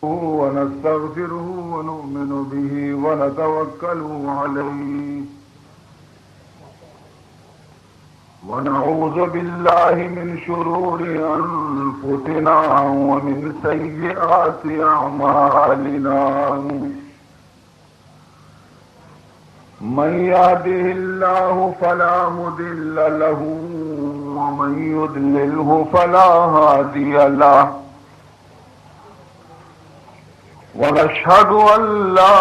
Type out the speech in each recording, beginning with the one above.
ونستغفره ونؤمن به ونتوكل عليه، ونعوذ بالله من شرور أنفسنا ومن سيئات أعمالنا. من يهده الله فلا مضل له، ومن يضلله فلا هادي له. ونشهد أن لا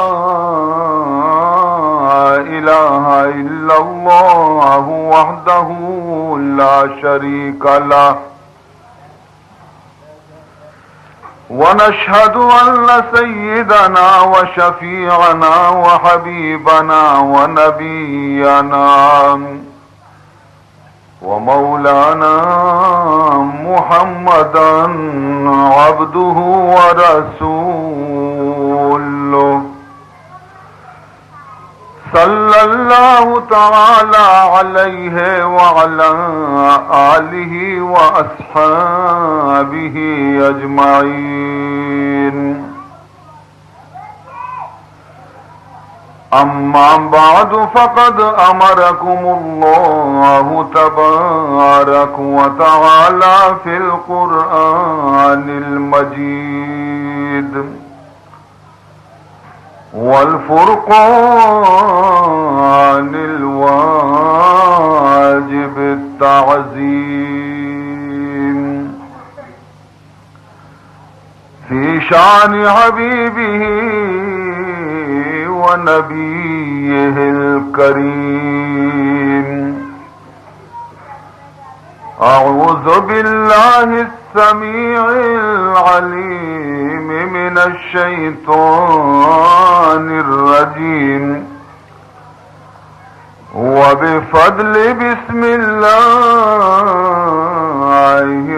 إله إلا الله وحده لا شريك له، ونشهد أن سيدنا وشفيعنا وحبيبنا ونبينا ومولانا محمدا عبده ورسوله، صلى الله تعالى عليه وعلى آله وأصحابه أجمعين. أما بعد، فقد أمركم الله تبارك وتعالى في القرآن المجيد والفرقان الواجب التعظيم في شأن حبيبه ونبيه الكريم. أعوذ بالله السميع العليم من الشيطان الرجيم. وبفضل بسم الله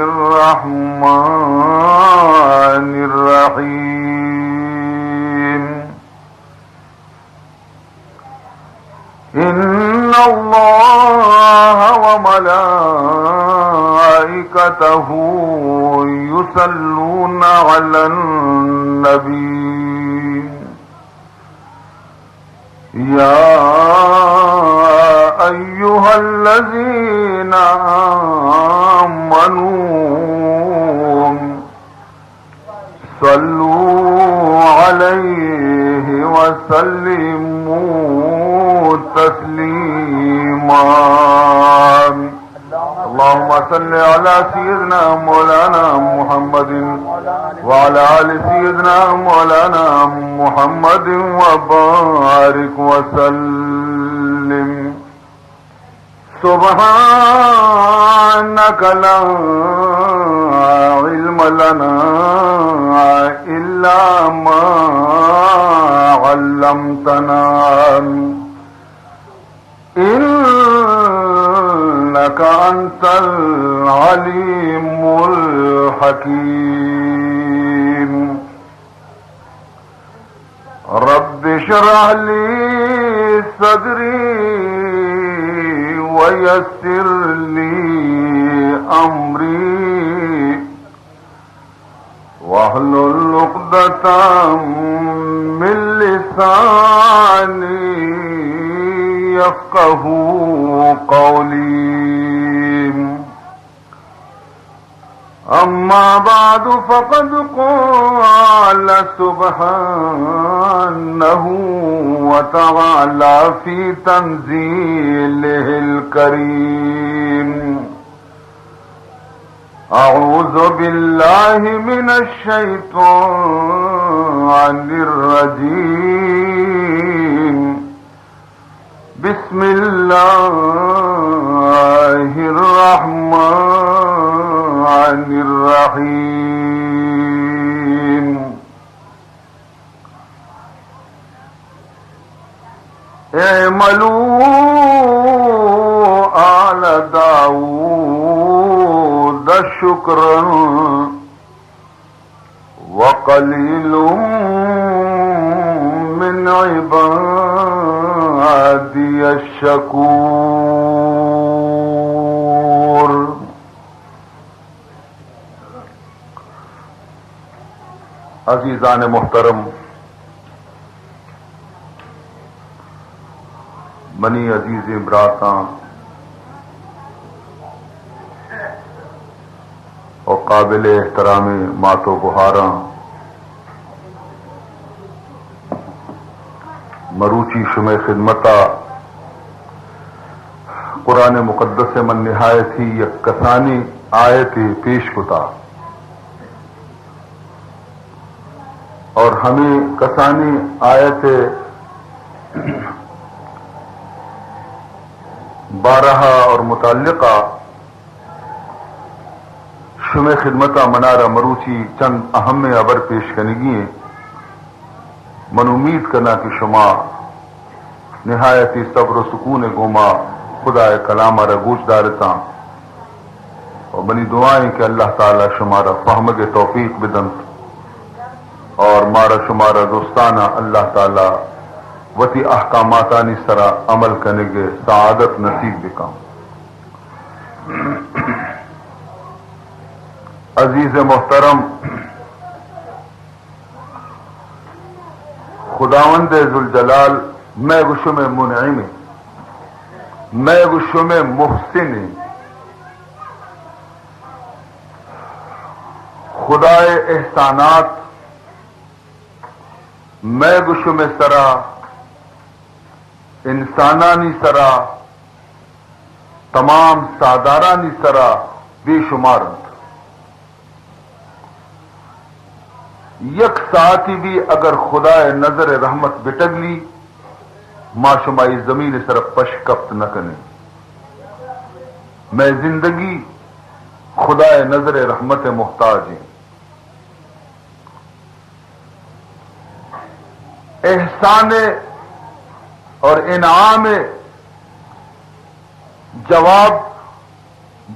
الرحمن الرحيم. إن الله وملائكته يصلون على النبي. يا أيها الذين آمنوا صلوا عليه وسلموا تسليما. اللهم صل على سيدنا مولانا محمد وعلى آل سيدنا مولانا محمد وبارك وسلم. سبحانك لا علم لنا إلا ما علمتنا، إنك أنت العليم الحكيم. رب اشرح لي صدري ويسر لي أمري واحلل عقدة من لساني يفقهوا قولي. أما بعد، فقد قال سبحانه وتعالى في تنزيله الكريم: أعوذ بالله من الشيطان الرجيم. بسم الله الرحمن الرحيم. اعملوا آل داود شكرا وقليل من عبادي الشكور. عزیزان محترم، منی عزیزیں براتاں و قابل احترامیں مات و گہاراں، مروچی شمئے خدمتا قرآن مقدس ء من نہایت ہی یک کسانیں آیتے پیش کتا۔ اور ہمے کسانیں آیت ء بارہا اور متعلقہ شمئے خدمتا منارا مروچی چند اہمیں ہبر پیش کنگی ایں۔ من امیت کناں کہ شما نہایت صبر و سکون ء گوما خدائے کلام ء را گوش دارتاں و منی دعا ایں کہ اللہ تعالی شمارا فہمگ ء توفیق بدنت اور مارا شمارا درستانا اللہ تعالی وتی احکاماتانی سرا عمل کنگ ء سعادت نصیب بکن۔ عزیز محترم، خداوند ذوالجلال مئے گو شمئے منعم ایں، مئے گو شمئے محسن ایں۔ خدائے احسانات مئے گو شمئے سرا، انسانانی سرا، تمام ساہدارانی سرا بے شمار انت۔ یک ساعتی بھی اگر خدائے نظر رحمت بٹگلی، ما شما اے زمین سر پش کپت نہ کنیں۔ مئے زندگی خدائے نظر رحمت محتاج ایں۔ احسان اور انعام جواب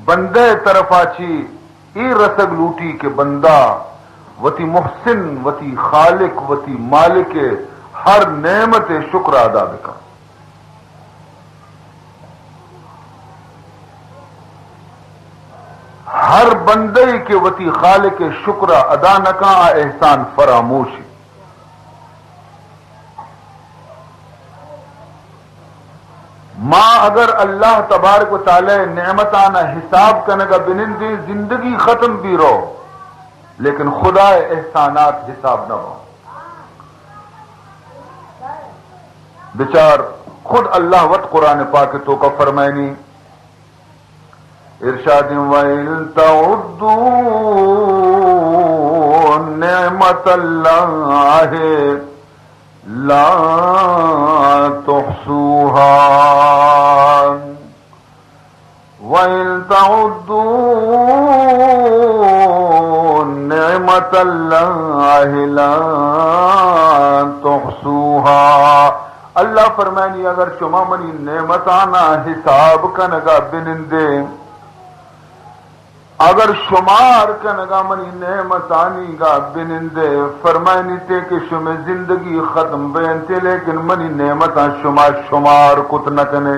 بندہ ء طرفا چی اے رسگ لوٹی کہ بندہ وتی محسن، وتی خالق، وتی مالک ء ہر نعمت ء شکر ادا بکن۔ ہر بندے کہ وتی خالق ء شکر ادا نہ کن، آ احسان فراموشی۔ ما اگر اللہ تبارک و تعالی نعمتانا حساب کنگا بنندیں، زندگی ختم بی رو، لیکن خدا احسانات حساب نہ بو۔ بچار خود اللہ وت قرآن پاک توکا فرمائنی، ارشاد، وَإِن تَعُدُّوا نِعْمَتَ اللَّهِ لَا تُحْصُوهَا، وَإِن تَعُدُّوا نِعْمَتَ اللَّهِ لَا تُحْصُوهَا۔ اللہ فرمانی، اگر شما منی نعمتانا حساب کنگا بنندے، اگر شمار کنگا منی نعمتانی گا بنندے، فرمائنی تے کہ شمے زندگی ختم بینتے، لیکن منی نعمتاں شما شمار کت نہ کنے،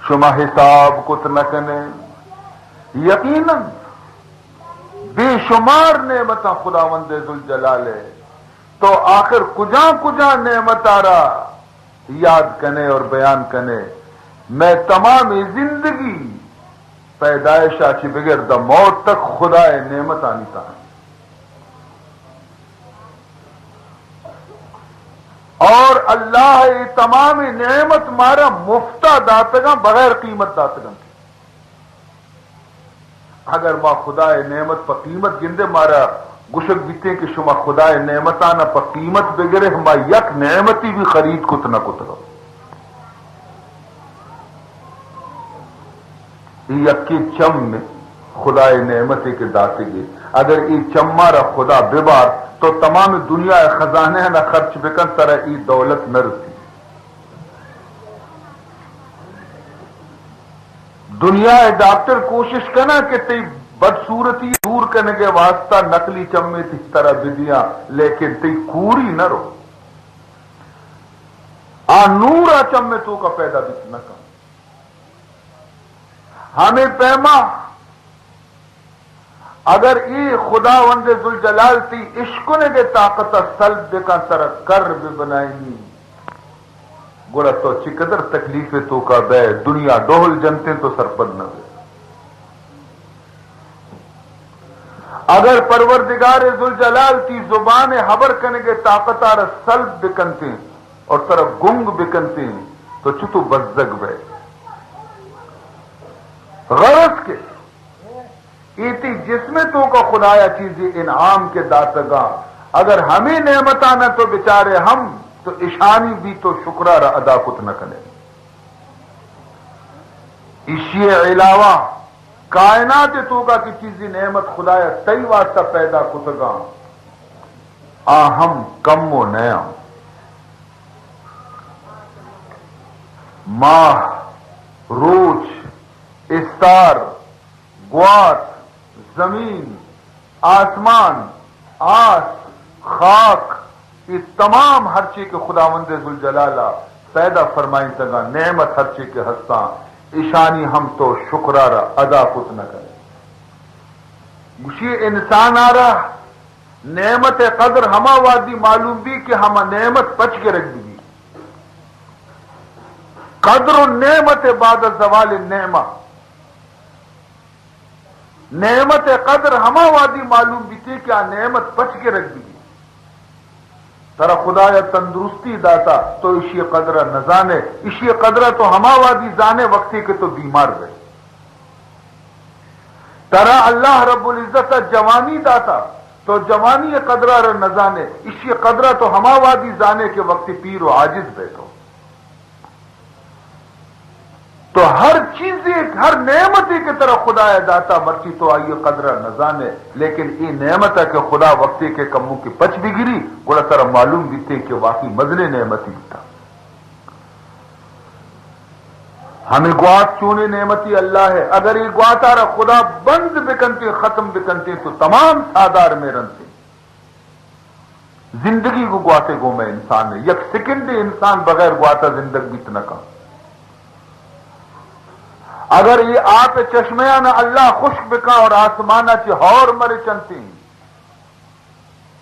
شما حساب کت نہ کنے۔ یقیناً بے شمار نعمتاں خداوند ذوالجلال ہے۔ تو آخر کجا کجا نعمت آرا یاد کنے اور بیان کنے؟ میں تمام زندگی پیدائش آ چی بگر دا موت تک خدا نعمتانی تہا۔ اور اللہ اے تمام نعمت مارا مفتا داتگاں، بغیر قیمت داتگاں۔ اگر ما خدائے نعمت پہ قیمت گندے، مارا گوشگ بیتیں کہ شما خدائے نعمتانا پہ قیمت بگرے، ما یک نعمتی بھی خرید کت نہ کتگ۔ اے یکے چم خدائے نعمتے کہ داتگے، اگر اے چم مارا خدا ببار تو تمام دنیا خزانے نا خرچ بکن، ترا اے دولت نہ رسی۔ دنیا ء ڈاکٹر کوشش کناں کہ تئی بدصورتی دور کنگ ء واسطہ نقلی چمے تئی ترا بدیاں، لیکن تئی کوری نہ رو۔ آ نور آ چم ء توکا پیدا بیت نہ کن۔ ہمے پیما اگر اے خداوند ذوالجلال تئی اشکنگ ءِ طاقت ءَ سلب بکن، ترا کر بہ بنائینی، گڑا تو چقدر تکلیف ءِ توکا بئے، دنیا ڈوہل جنتیں تو سرپد نہ بئے۔ اگر پروردگار ذوالجلال تئی زبان ءِ ہبر کنگ ءِ طاقت ءَ را سلب بکنتیں اور ترا گنگ بکنتیں تو چتو بزگ بئے۔ غرض کہ اے تئی جسم ءِ توکا خدایا چیزے انعام کہ داتگاں، اگر ہمے نعمتانا تو بچارے ہم تو اشانی بھی تو شکرا را ادا کت نہ کنے۔ ایشی ءِ علاوہ کائنات ءِ توکا کہ چیزے نعمت خدایا تئی واسطہ پیدا کتگاں، آ ہم کم و نیاں۔ ماہ، روچ، استار، گوات، زمین، آسمان، آس، خاک، اے تمام ہرچی کہ خداوند ذوالجلال ءَ پیدا فرمائینتگاں، نعمت ہرچی کہ ہستاں، ایشانی ہم تو شکرا را ادا کت نہ کنے۔ گوشی انسان ءَ را نعمت ءِ قدر ہما وہدی معلوم بی کہ ہما نعمت پچ گرگ بی۔ قدر النعمت بعد زوال النعمہ۔ نعمت ءِ قدر ہما وہدی معلوم بیتی کہ آ نعمت پچ گرگ بی۔ ترا خدایا تندرستی داتا، تو ایشی قدر ءَ نزانے، ایشی قدر ءَ تو ہما وہدی زانے وقتی کہ تو بیمار بئے۔ ترا اللہ رب العزت ءَ جوانی داتا، تو جوانی قدر ءَ را نزانے، ایشی قدر ءَ تو ہما وہدی زانے کہ وقتی پیر و عاجز بئے تو۔ تو ہر چیزے، ہر نعمتے کہ ترا خدایا داتا، مرچی تو آئی قدر ءَ نزانے، لیکن اے نعمت ءَ کہ خدا وقتے کہ کمو کہ پچ بگری، گڑا ترا معلوم بیتے کہ واقعی مزنیں نعمتی بیتا۔ ہمیں گوات چونیں نعمتی اللہ ءِ، اگر اے گوات ءَ را خدا بند بکنتے، ختم بکنتے تو تمام ساہدار میرنتے۔ زندگی گوں گواتے گوما انسان ءِ، یک سیکنڈے انسان بغیر گواتا زندگ بیت نہ کن۔ اگر اے آپ ءِ چشمیانا اللہ خشک بکن اور آسمانا چہ ہور مرچنتیں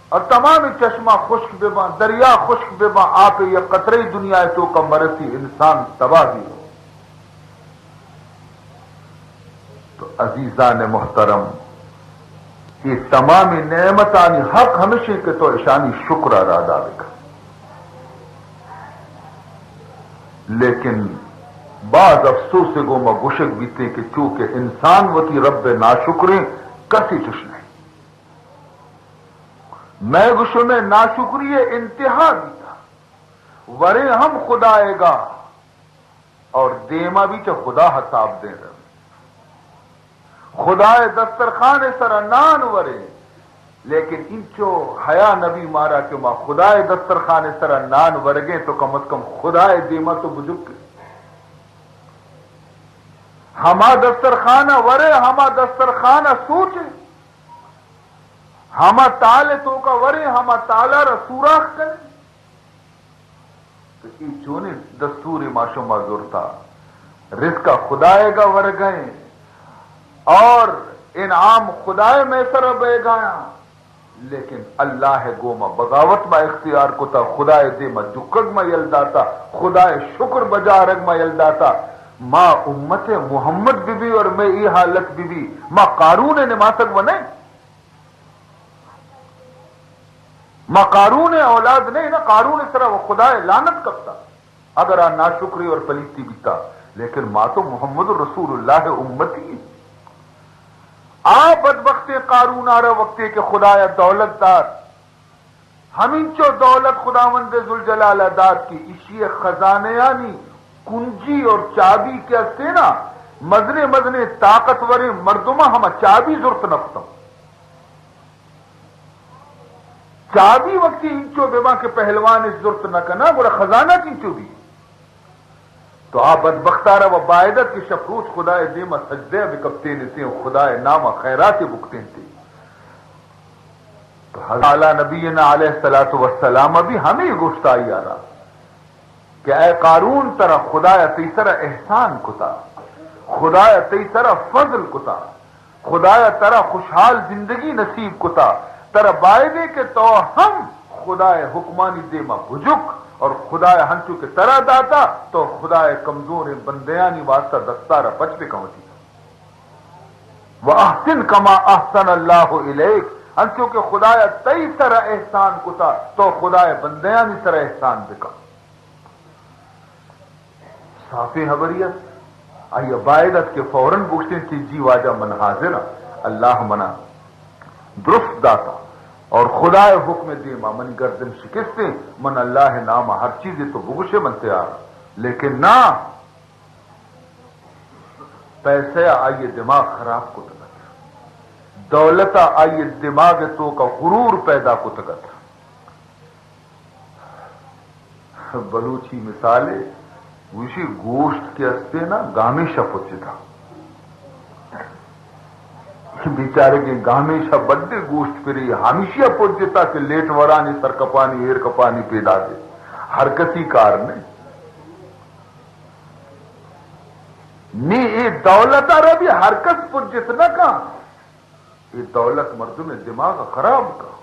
اور تمام چشمہ خشک بباں، دریا خشک بباں، آپ ءِ یک قطرے دنیا ءِ توکا مرسی، انسان تباہ بی۔ تو عزیزان محترم، اے تمامی نعمتانی حق ہمیش ایں کہ تو اشانی شکر ءَ را ادا بکن۔ لیکن باز افسوس ءِ گوما گوشگ بیتیں کہ چو کہ انسان وتی رب ءِ ناشکریں، کسی چش نہیں۔ مئے گو شمئے ناشکری ءِ انتہا بیتا، وریں ہم خدائیگا اور دیما بھی چہ خدا حساب دیں رویں۔ خدائے دسترخان سرا نان وریں، لیکن انچو حیا نبی مارا کہ ما خدائے دسترخان سرا نان ورگیں تو کم از کم خدائے دیما تو بجکے۔ ہما دسترخان ورے، ہما دسترخان سوچے، ہما تال توکا ورے، ہما تالا را سوراخ کنے۔ تو اے چونیں دستورے ما شما زرتا؟ رزق خدائیگا ورگئیں اور انعام خدائے مئے سرا بیگایاں، لیکن اللہ گوما بغاوت ما اختیار کتا، خدائے دیما جکگ ما یل داتا، خدائے شکر بجا آرگ ما یل داتا۔ ما امت محمد ببی اور مئے اے حالت ببی، ما قارون نماسگ و نئیں۔ ما قارون اولاد نئیں نا، قارون سرا و خدائے لعنت کپتا، اگر آ ناشکری اور پلیتی بیتا، لیکن ما تو محمد رسول اللہ امتی ایں۔ آ بدبخت قارون آرا وقتے کہ خدایا دولت دات، ہمینچو دولت خداوند ذوالجلال دات کہ اشی خزانیانی کنجی اور چابی کہ استیں نا، مزنیں مزنیں طاقتوریں مردماں ہما چابی زرت نکتاں۔ چابی وقتی انچو بباں کہ پہلوان اش زرت نہ کناں، گڑا خزانہ چنچو بی؟ تو آ بدبختارا و باید ات کہ شپ روچ خدائے دیما سجدہ بکپتینتیں و خدائے ناما خیراتے بکتینتیں۔ تو حضرت اعلی نبینا علیہ الصلوۃ والسلام بھی ہمیں گوشت آئی آرا کہ اے قارون، ترا خدایا تئی سرا احسان کتا، خدایا تئی سرا فضل کتا، خدایا ترا خوشحال زندگی نصیب کتا، ترا بایدے کہ تو ہم خدائے حکمانی دیما بجک اور خدایا ہنچو کہ ترا داتا، تو خدائے کمزوریں بندیانی واسطہ دستارا پچ بکن وتی۔ و احسن کما احسن اللہ الیک، انچو کہ خدایا تئی سر احسان کتا، تو خدائے بندیانی سر احسان بکن۔ صافیں حبری ات۔ آئی باید ات کہ فوراً گوشتیں کہ جی واجہ، من حاضر ہاں، اللہ منا درست داتا اور خدائے حکم دیما منی گردن شکستیں، من اللہ نام ہر چیزے تو بگوشے من تیار ہاں۔ لیکن نہ، پیسہ ء آئی ء دماغ خراب کتگ ات، دولت ء آئی ء دماغ ء توک ء غرور پیدا کتگ ات۔ بلوچی مثالے گوشی، گوشت کہ استے نا، گامیشا پجتا۔ بیچارگیں گامیشا بڈے گوشت پری، ہمیشی پجتا کہ لیٹ ورانی سرکپانی ایر کپانی پیدا دے۔ ہر کسی کار نہیں۔ نی اے دولت ء را بھی ہر کس پجت نہ کن۔ اے دولت مردم دماغ خراب کن،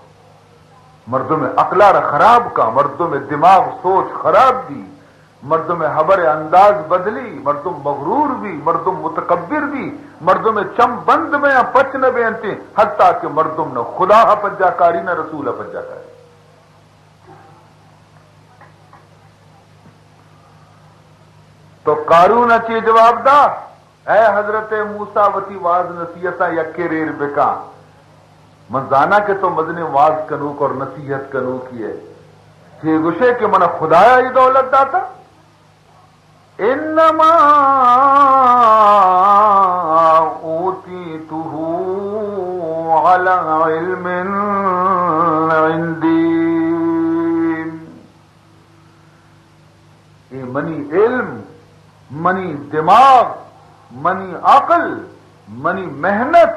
مردم عقل ء را خراب کن، مردم دماغ سوچ خراب بی، مردم حبر انداز بدلی، مردم مغرور بی، مردم متکبر بی، مردم چم بند بیاں، پچ نہ بینتی، حتیٰ کہ مردم نہ خدا ء پجا کاری نہ رسول ء پجا کاری۔ تو قارون ء چے جواب دا؟ اے حضرت موسیٰ، وتی واز نصیحتاں یکے ریر بکاں۔ من زاناں کہ تو مزنیں واز کنوک اور نصیحت کنوکی ہے۔ چے گوشے کہ من خدایا یہ دولت داتا؟ انما اوتیتہ علی علم عندی۔ اے منی علم، منی دماغ، منی عقل، منی محنت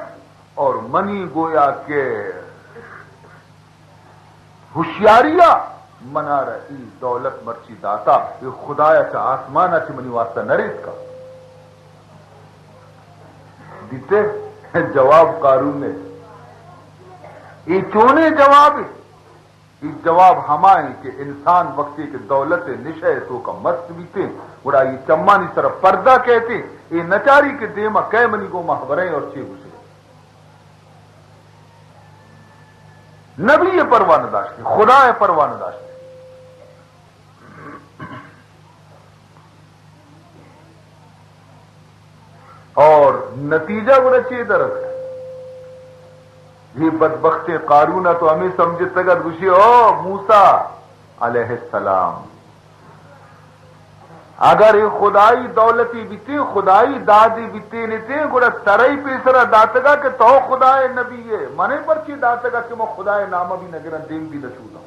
اور منی گویا کہ ہوشیاری ء منارا ای دولت مرچی داتا، اے خدایا چہ آسمان ء چہ منی واسطہ نہ ریتکا۔ دیتے جواب قارون نے، اے چونے جواب ہے؟ اے جواب ہما ہیں کہ انسان وقتی کہ دولت نشہ توکا مست بیتے، گڑا یہ چمانی سر پردہ کہتے، اے نچاری کہ دیما کئے منی گو محبریں اور چے گوشے۔ نبی ء پرواہ نہ داشتیں، خدا ء پرواہ نہ داشتیں۔ اور نتیجہ گڑا چے درد؟ یہ بدبخت قارون تو ہمیں سمجھتگ ات، گوشی، او موسیٰ علیہ السلام، اگر اے خدائی دولتی بیتیں، خدائی دادی بیتیں نتیں، گڑا ترئی پیسرا داتگا کہ تو خدائے نبی ئے، منے پرچی داتگا کہ من خدائے نامہ بھی نگراں، دیم بھی نچوداں۔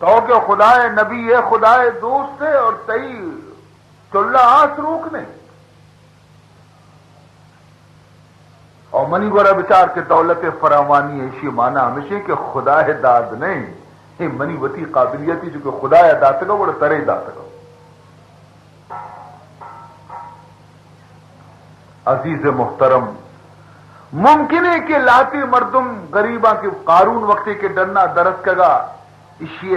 تو کہ خدائے نبی ئے، خدائے دوست ئے اور تئی چلا آس روک نے۔ اور منی گورا بچار کہ دولت فراوانی ہے، ایشی معنی ہمیشہ کہ خدا ہے داد نہیں، یہ منی وتی قابلیتی جو کہ خدا ہے داتگا، وہ ترے داتگا۔ عزیز محترم، ممکن ہے کہ لاتے مردم غریباں کہ قارون وقتے کہ ڈنا درتکگا، ایشی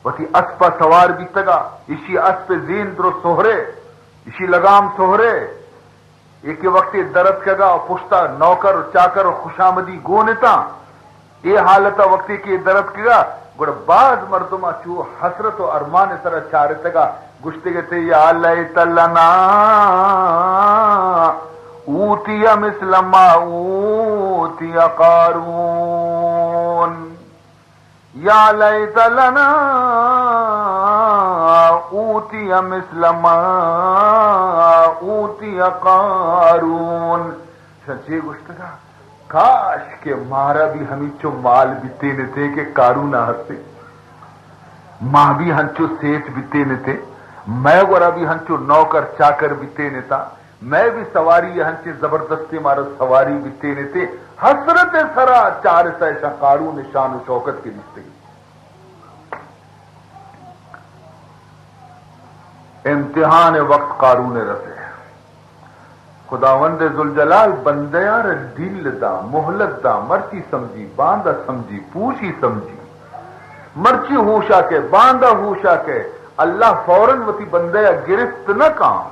وتی اسپا سوار بیتگا، ایشی اسپ زین درو سہرے، ایشی لگام سہرے، ایک وقتی درتکگا و پشتا نوکر و چاکر و خوشامدی گون اتاں۔ اے حالتا وقتی کہ درتکگا، گڑا باز مردما چو حسرت و ارمان سرا چارتگا، گشتگ تے، یا لیت لنا اوتی مثل ما اوتی قارون۔ یا لیت لنا اوتی مثل ما اوتی قارون۔ شن چے گوشتگا؟ کاش کہ مارا بھی ہمینچو مال بیتینتے کہ قارون ہستے۔ ما بھی ہنچو سیٹھ بیتینتے۔ مئے گورا بھی ہنچو نوکر چاکر بیتینتا۔ مئے بھی سواری ء ہنچیں زبردستیں مارا سواری بیتینتے، حسرت ء سرا چارتہ اشاں قارون ء شان و شوکت کہ دیستگی۔ امتحان ء وقت قارون ء رسے۔ خداوند ذوالجلال بندیاں را ڈیل داں، مہلت داں، مرچی سمجھی، باندا سمجھی، پوشی سمجھی۔ مرچی ہوشا کئے، باندا ہوشا کئے، اللہ فوراً وتی بندیا گرفت نہ کاں۔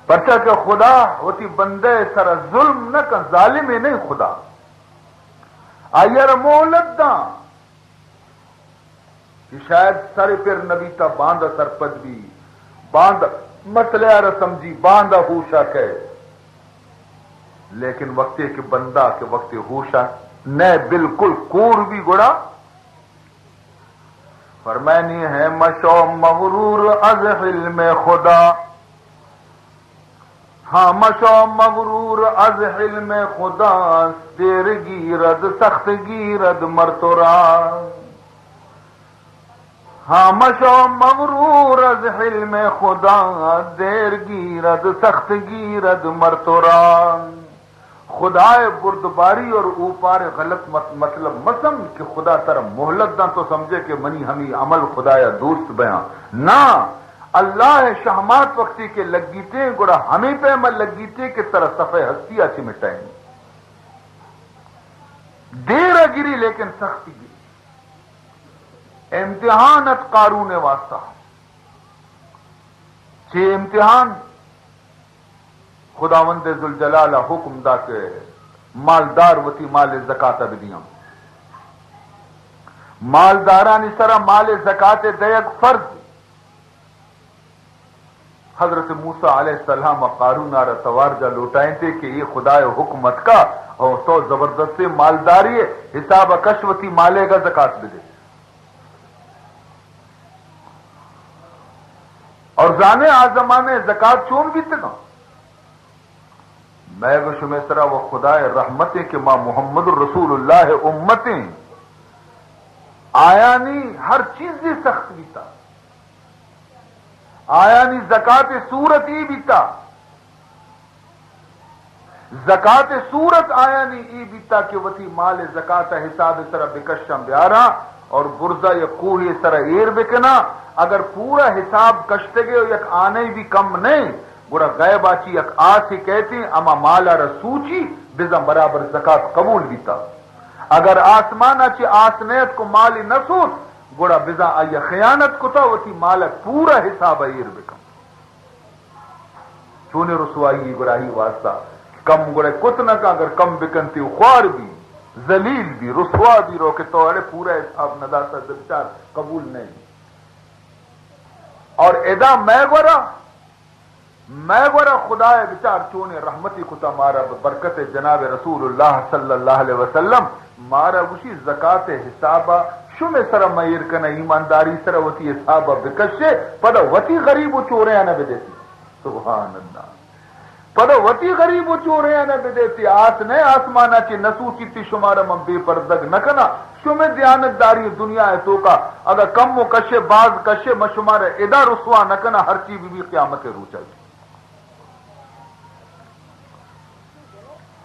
پرچا کہ خدا وتی بندے سرا ظلم نہ کن، ظالمے نہیں خدا۔ آئی را مہلت داں کہ شاید سر پر نبی تا باندا سرپد بی، باندا مسئلہ را سمجھی، باندا ہوشا کئے۔ لیکن وقتے کہ بندہ کہ وقتے ہوشا نہ، بالکل کور بی گڑا فرمائنی ہے، مشو مغرور از حلم خدا، ہاں، مشو مغرور از حلم خدا، دیر گیرد سخت گیرد مر تو را۔ ہاں، مشو مغرور از حلم خدا، دیر گیرد سخت گیرد مر تو را۔ خدائے بردباری اور اوپار غلط مت-، مطلب مسم کہ خدا ترا مہلت داں، تو سمجھے کہ منی ہمی عمل خدایا دوست بیاں۔ نہ، اللہ شہمات وقتی کہ لگیتے گڑا ہمیں پیما لگیتے کہ ترا صفحہ ہستی آ چی مٹائیں۔ دیر گری لیکن سختی گری۔ امتحان ات قارون واسطہ۔ چی امتحان؟ خداوند ذوالجلال حکم دا کہ مالدار وتی مال زکات بدیاں۔ مالدارانی سرا مال زکات دیگ فرض۔ حضرت موسیٰ علیہ السلام قارون را توار جا لوٹائیں تے کہ یہ خدائے حکم اتکا اور تو زبردست مالداری، حساب کش وتی مالے گا زکات بدے۔ اور زانے آ زمانے زکات چون بیتگا؟ میں گو شمے سرا و خدائے رحمتیں کہ ما محمد رسول اللہ امتیں۔ آیانی ہر چیزی سخت بیتا۔ آیانی زکات صورت ای بیتا۔ زکات صورت آیانی ای بیتا کہ وتی مال زکات حساب سرا بکشاں بیاراں اور برزا یک کوہے سرا ایر بکناں۔ اگر پورا حساب کشتگے و یک آنے بھی کم نہیں، گڑا غیب آچی یک آسے کہتے، اما مالا را سوچی، بزاں برابر زکات قبول بیتا۔ اگر آسمانا چی آس نیت کو مالی نسوت، گڑا بزاں آئی خیانت کتا، وتی مالا پورا حساب ایر بکن۔ چونیں رسوائی گڑا ہی واسطہ کم گڑا کت نہ کن، اگر کم بکنتی خوار بی، ذلیل بی، رسوا بی، رو کہ تو اڑے پورا حساب نہ داتا، بچار قبول نہیں۔ اور ادا میں گورا، میں گورا خدائے بچار چونیں رحمتی کتا مارا، برکت جناب رسول اللہ صلی اللہ علیہ وسلم مارا گوشی زکات حسابا شمے سرا مہ ایر کنہ، ایمانداری سرا وتی حسابا بکشے، پدا وتی غریب و چوریانا بدیتی۔ سبحان اللہ۔ پدا وتی غریب و چوریانا بدیتی، آس نہ آسمانا چی نسوچیتی، شمارا من بے پردگ نہ کنا۔ شمے دیانتداری دنیا توکا اگا کم و کشے، باز کشے، من شمارا ادا رسوا نہ کنا، ہرچی بی بی قیامت روچا۔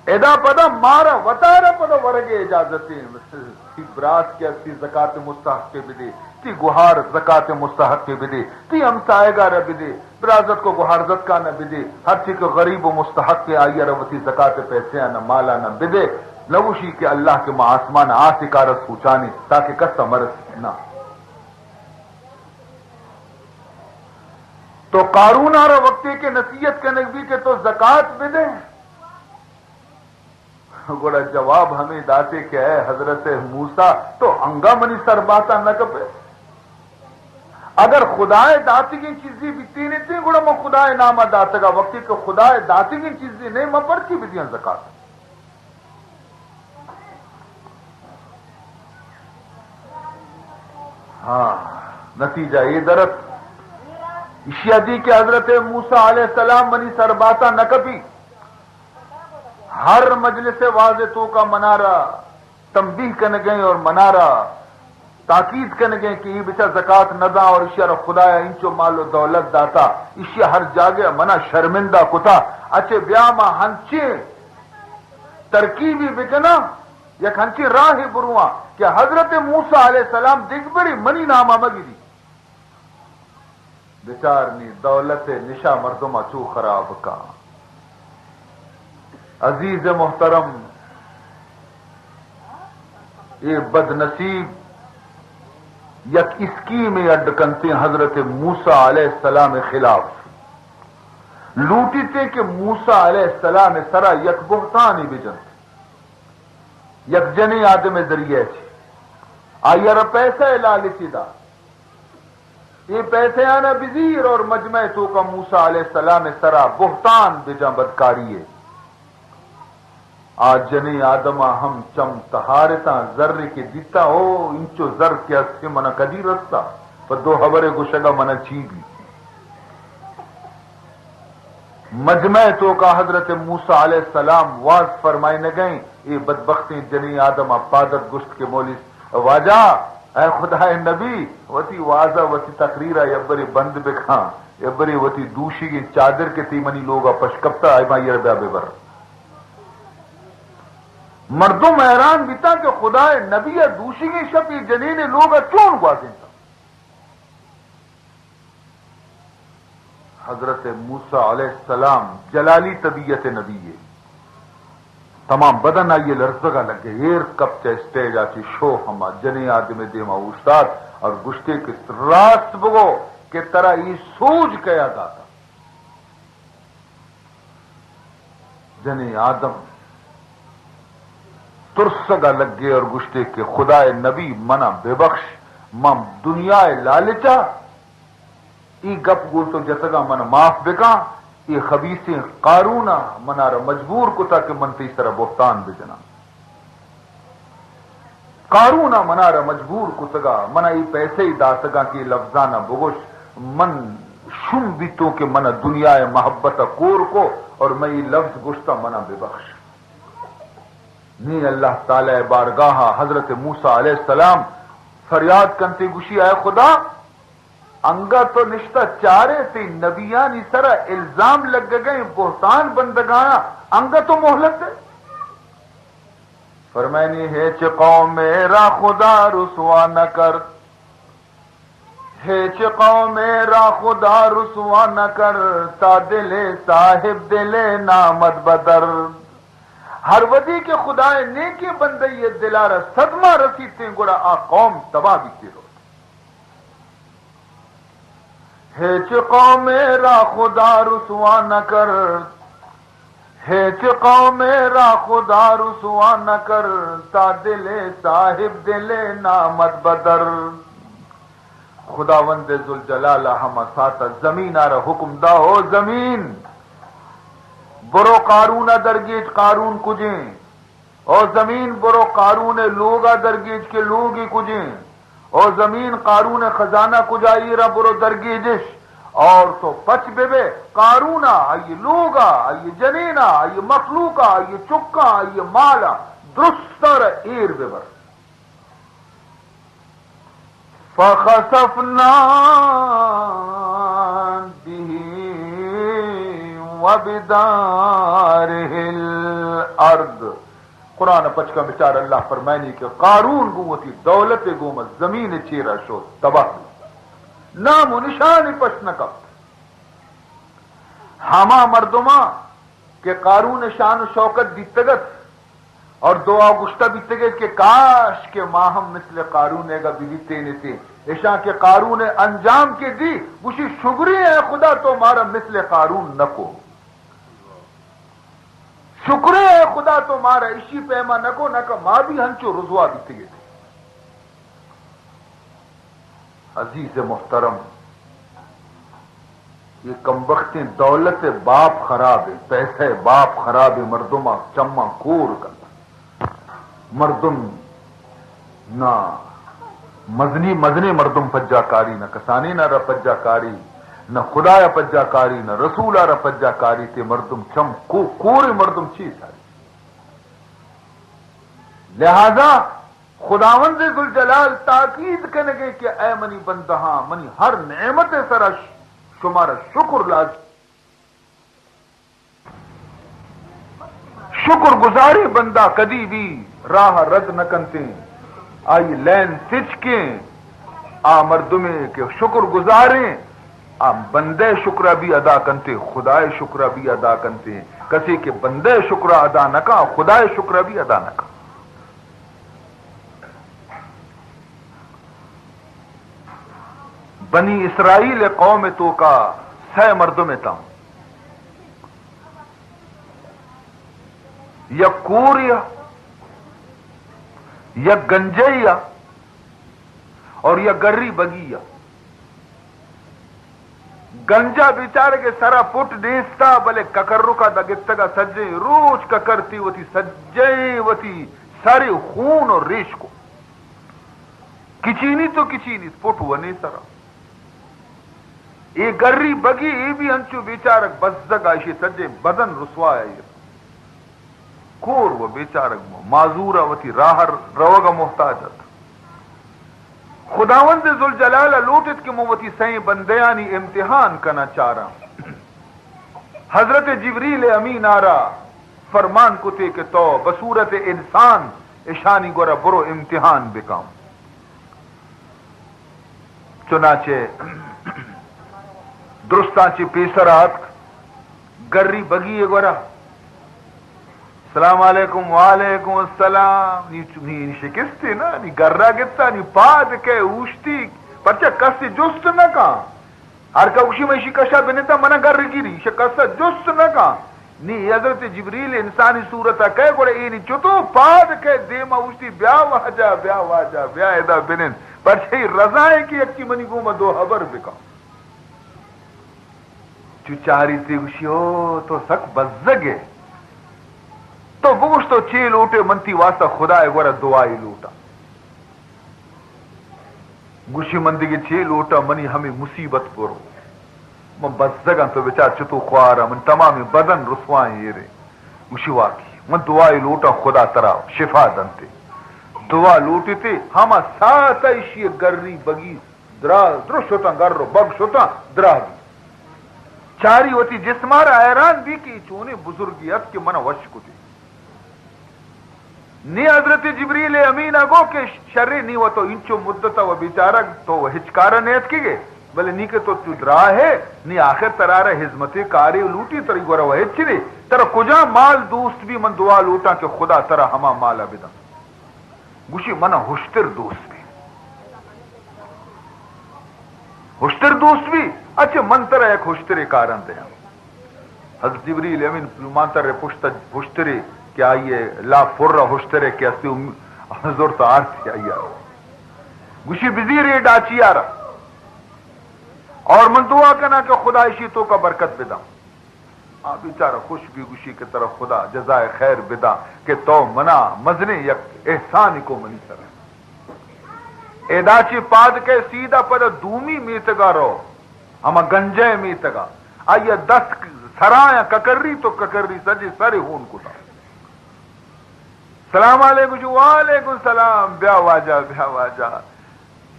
ادا پدا مارا وتارا پدا ورگ اجازت ہیں۔ تی برات کہ استی زکات مستحق بدے، تی گہار زکات مستحق بدے، تی ہمسائگا را بدے، برازتک و گہارزتکانا بدے، ہرچی کہ غریب و مستحق آئی را وتی زکات پیسے آنا مالانا بدے، نوشی کہ اللہ کہ ما آسمان آسکارا سوچانی تاکہ کسا مرس نہ۔ تو قارون آرا وقتی کہ نصیحت کنگ بی کہ تو زکات بدے، گڑا جواب ہمیں داتے کہ اے حضرت موسیٰ، تو انگا منی سر باتا نہ کپے۔ اگر خدائے داتگیں چیزی بیتینتیں، گڑا من خدائے ناما داتگا، وقتی کہ خدائے داتگیں چیزی نہیں، من پرچی بدیاں زکات؟ ہاں، نتیجہ یہ درت۔ اشیا دی کہ حضرت موسیٰ علیہ السلام منی سر باتا نہ کپی۔ ہر مجلس واز توکا منارا تنبیہ کنگیں اور منارا تاکید کنگیں کہ یہ بچا زکات نہ داں اور اشیا را خدایا انچو مال و دولت داتا، اشیا ہر جاگہ منا شرمندہ کتا۔ اچھے بیا ما ہنچیں ترکیبی بکناں، یک ہنچیں راہے برواں کہ حضرت موسیٰ علیہ السلام دگبری منی ناما مگری۔ بچار نی دولت نشا مردم چو خراب کا۔ عزیز محترم، اے بدنصیب یک اسکیم اڈ کنتے حضرت موسی علیہ السلام خلاف۔ لوٹیتے کہ موسی علیہ السلام سرا یک بہتانی بجنت، یک جنیں آدم ذریعہ چی آئی را پیسہ لالچی دا۔ اے پیسے آنا بزیر اور مجمع توکا موسی علیہ السلام سرا بہتان بجاں بدکاری ہے۔ آ جنیں آدما ہم چم تہارتاں، زر کہ دیتا، او انچو زر کہ اسے منا کدی رستا، پہ دو حبر گشگا منا چی بی۔ مجمع توکا حضرت موسی علیہ السلام واز فرمائنگئیں، اے بدبختیں جنیں آدما پادت گشت کہ مولی واجہ، اے خدائے نبی، وتی وازا وتی تقریرا یبرے بند بکاں، یبرے وتی دوشیگیں چادر کہ تی منی لوگا پشکپتا، اے ما یر بیا ببر۔ مردم حیران بیتاں کہ خدائے نبی ء دوشیگیں شپ اے جنین لوگ ء چون گوازینتا؟ حضرت موسی علیہ السلام جلالی طبیعت نبی ہے۔ تمام بدن آئی لرزگا لگے، ایر کپ چہ اسٹیج آ چی شو ہما جنیں آدم دیما اوشتات اور گشتے کہ راست بگو کہ ترا ای سوج کیا داتا؟ جنیں آدم ترسگا لگے اور گشتے کہ خدائے نبی منا ببخش، من دنیا لالچا ای گپ گوں تو جتگاں، من معاف بکاں، ای خبیثیں قارون ء منارا مجبور کتا کہ من تئی سرا بہتان بجناں۔ قارون ء منارا مجبور کتگا، منا ای پیسے داتگاں کہ ای لفظانا بگوش، من شوم بیتوں کہ منا دنیا ء محبت ء کور کو اور من ای لفظ گوشتا، منا ببخش۔ نی اللہ تعالی ء بارگاہ ء حضرت موسی علیہ السلام فریاد کنتے گوشی، اے خدا، انگا تو نشتہ چارے تئی نبیانی سرا الزام لگگئیں، بہتان بندگانا، انگا تو مہلت دے۔ فرمائنی، ہیچ قومے را خدا رسوا نکرد، ہیچ قومے را خدا رسوا نکرد، تا دل صاحب دل نامد بدرد۔ ہر وھدی کہ خدائے نیکیں بندہ ء دلارا صدمہ رسیتیں، گڑا آ قوم تباہ بیتے روت۔ ہیچ قومے را خدا رسوا نکرد، ہیچ قومے را خدا رسوا نکرد، تا دل صاحب دل نامد بدرد۔ خداوند ذوالجلال ء ہما ساعت ء زمین ء را حکم دا، او زمین، برو قارون ء درگیج، قارون کجیں؟ او زمین، برو قارون ء لوگ ء درگیج کہ لوگی کجیں؟ او زمین، قارون ء خزانہ کجا ایر ء، برو درگیجش۔ اور تو پچ بہ بے، قارون ء، آئی لوگ ء، آئی جنین ء، آئی مخلوق ء، آئی چکاں، آئی مال ء درست ء را ایر بہ بر۔ فخسفنا به وبداره الأرض۔ قرآن پچکا بچار، اللہ فرمائنی کہ قارون گوں وتی دولت گوما زمین چیرا شو تباہ۔ نام و نشانی پشت نہ کپت۔ ہما مردماں کہ قارون شان و شوکت دیتگت اور دعا گشتہ بیتگت کہ کاش کہ ما ہم مثل قارون ء گا ببیتینتیں۔ اشاں کہ قارون ء انجام کہ دی، گوشی، شگریں اے خدا تو مارا مثل قارون نکو۔ شگریں اے خدا تو مارا اشی پیما نکو، نکہ ما بھی ہنچو رسوا بیتگتیں۔ عزیز محترم، یہ کمبختیں دولت باپ خراب ہے، پیسہ باپ خراب ہے، مردم چماں کور کنت۔ مردم نہ مزنی، مزنیں مردم پجا کاری، نہ کسانین ء را پجا کاری، نہ خدا ء پجا کاری، نہ رسول ء را پجا کاری، تے مردم چم کو-، کور مردم چی ساری۔ لہذا خداوند ذوالجلال تاکید کنگے کہ اے منی بندہاں، منی ہر نعمت ء سرا ش-، شمارا شکر لازم۔ شکر گزاریں بندہ کدی بھی راہ رد نہ کنتیں، آئی لین تچکیں۔ آ مردمے کہ شکر گزاریں، آ بندہ شکرا بھی ادا کنتے، خدائے شکرا بھی ادا کنتے۔ کسے کہ بندہ شکرا ادا نہ کن، خدائے شکرا بھی ادا نہ کن۔ بنی اسرائیل قوم توکا سئے مردم اتاں، یک کوریا، یک گنجیا اور یک گری بگیا۔ گنجا بیچارگے سرا پٹ نیستا، بلے ککرکا دگتگا، سجیں روچ ککرتی وتی، سجیں وتی سر خون و ریش کو۔ کچینی تو کچینی پٹ ونے سرا۔ اے گری بگی، اے بھی انچو بیچارگ بزگ، ایشی سجیں بدن رسوا ہے۔ کور و بیچارگ، معذور ء وتی راہ ء روگ ء محتاج ات۔ خداوند ذوالجلال ء لوٹت کہ من وتی سئیں بندیانی امتحان کناں چاراں۔ حضرت جبریل امین آرا فرمان کتے کہ تو بصورت انسان اشانی گورا برو امتحان بکن۔ چنانچہ درستاں چہ پیسر آتک، گری بگی ء گورا، سلام علیکم، وعلیکم السلام۔ نی، نی شکستے نا، نی گرا گتا، نی پاد کئے اوشتی، پرچا کس جست نہ کن۔ ہر کا گوشی من ایشی کشا بنتا، منا گر گیری، ایشی کسا جست نہ کن۔ نی حضرت جبریل انسانی صورت ء کئے، گڑا اے نی چتو پاد کئے دیما اوشتی، بیا واجہ، بیا واجہ، بیا ادا بنند۔ پرچہ اے رضا ہے کہ یکی منی گوما دو حبر بکن۔ چو چاری تے گوشی، او تو سک بزگ ہے۔ تو بگوش تو چے لوٹے، من تی واسطہ خدا ء گورا دعائے لوٹاں۔ گوشی، من دگہ چے لوٹاں، منی ہمے مصیبت برو۔ من بزگاں، تو بچار چتو خوارا، من تمامیں بدن رسوائیں ایرے۔ گوشی، واقعی من دعائے لوٹاں، خدا ترا شفا دنتے۔ دعا لوٹتے، ہما ساعت ایشی گری بگی درا، درو شتاں، گر و بگ شتاں، درا بی۔ چاری وتی جسمارا، حیران بی کہ اے چونیں بزرگی ات کہ من وش کتے۔ نی حضرت جبریل امین ء گو کہ شرے، نی و تو انچو مدت و بیچارگ تو و ہچ کار ء نیتکگ ئے، بلے نی کہ تو چو دراہ ئے، نی آخر ترا را ہزمتے کارے لوٹی، تری گورا و ہچ نے، ترا کجا مال دوست بی، من دعا لوٹاں کہ خدا ترا ہما مال ء بدن۔ گوشی، منا ہشتر دوست بی۔ ہشتر دوست بی؟ اچھا، من ترا یک ہشترے کاراں دیاں۔ حضرت جبریل امین پلومانتر ء پشت ء ہشترے کہ آئی ء لا پر ء ہشترے کہ استے ام-، زرت آرت آئی ء۔ گوشی، بزیر اے ڈاچی آرا اور من دعا کناں کہ خدا ایشی توکا برکت بداں۔ آ بیچارہ خوش بی، گوشی کہ ترا خدا جزائے خیر بدا کہ تو منا مزنیں یک احسانی کو منی سرا۔ ادا چہ پاد کئے سیدھا پدا دومی میتگا رو، ہما گنجئے میتگا۔ آئی ء دست سرایاں ککری تو ککری سجے سرے ہون کتا۔ سلام علیکم، گوشی، وعلیکم سلام، بیا واجہ، بیا واجہ۔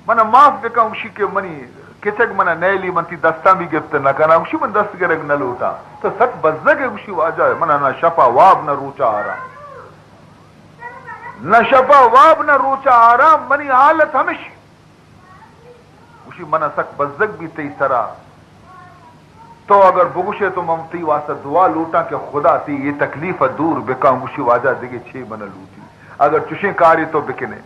منا معاف بکن، گوشی کہ منی کچک منا نیلی، من تی دستاں بھی گپت نہ کناں۔ گوشی، من دست گرگ نہ لوٹاں۔ تو سک بزگ ئے، گوشی، واجہ، منا نہ شپا واب نہ روچا آرام۔ نہ شپا واب نہ روچا آرام، منی حالت ہمشی۔ گوشی، منا سک بزگ بی تئی سرا۔ تو اگر بگوشے تو من تئی واسطہ دعا لوٹاں کہ خدا تئی اے تکلیف ء دور بکن۔ گوشی، واجہ دگہ چے من لوٹی؟ اگر چشیں کارے تو بکنے۔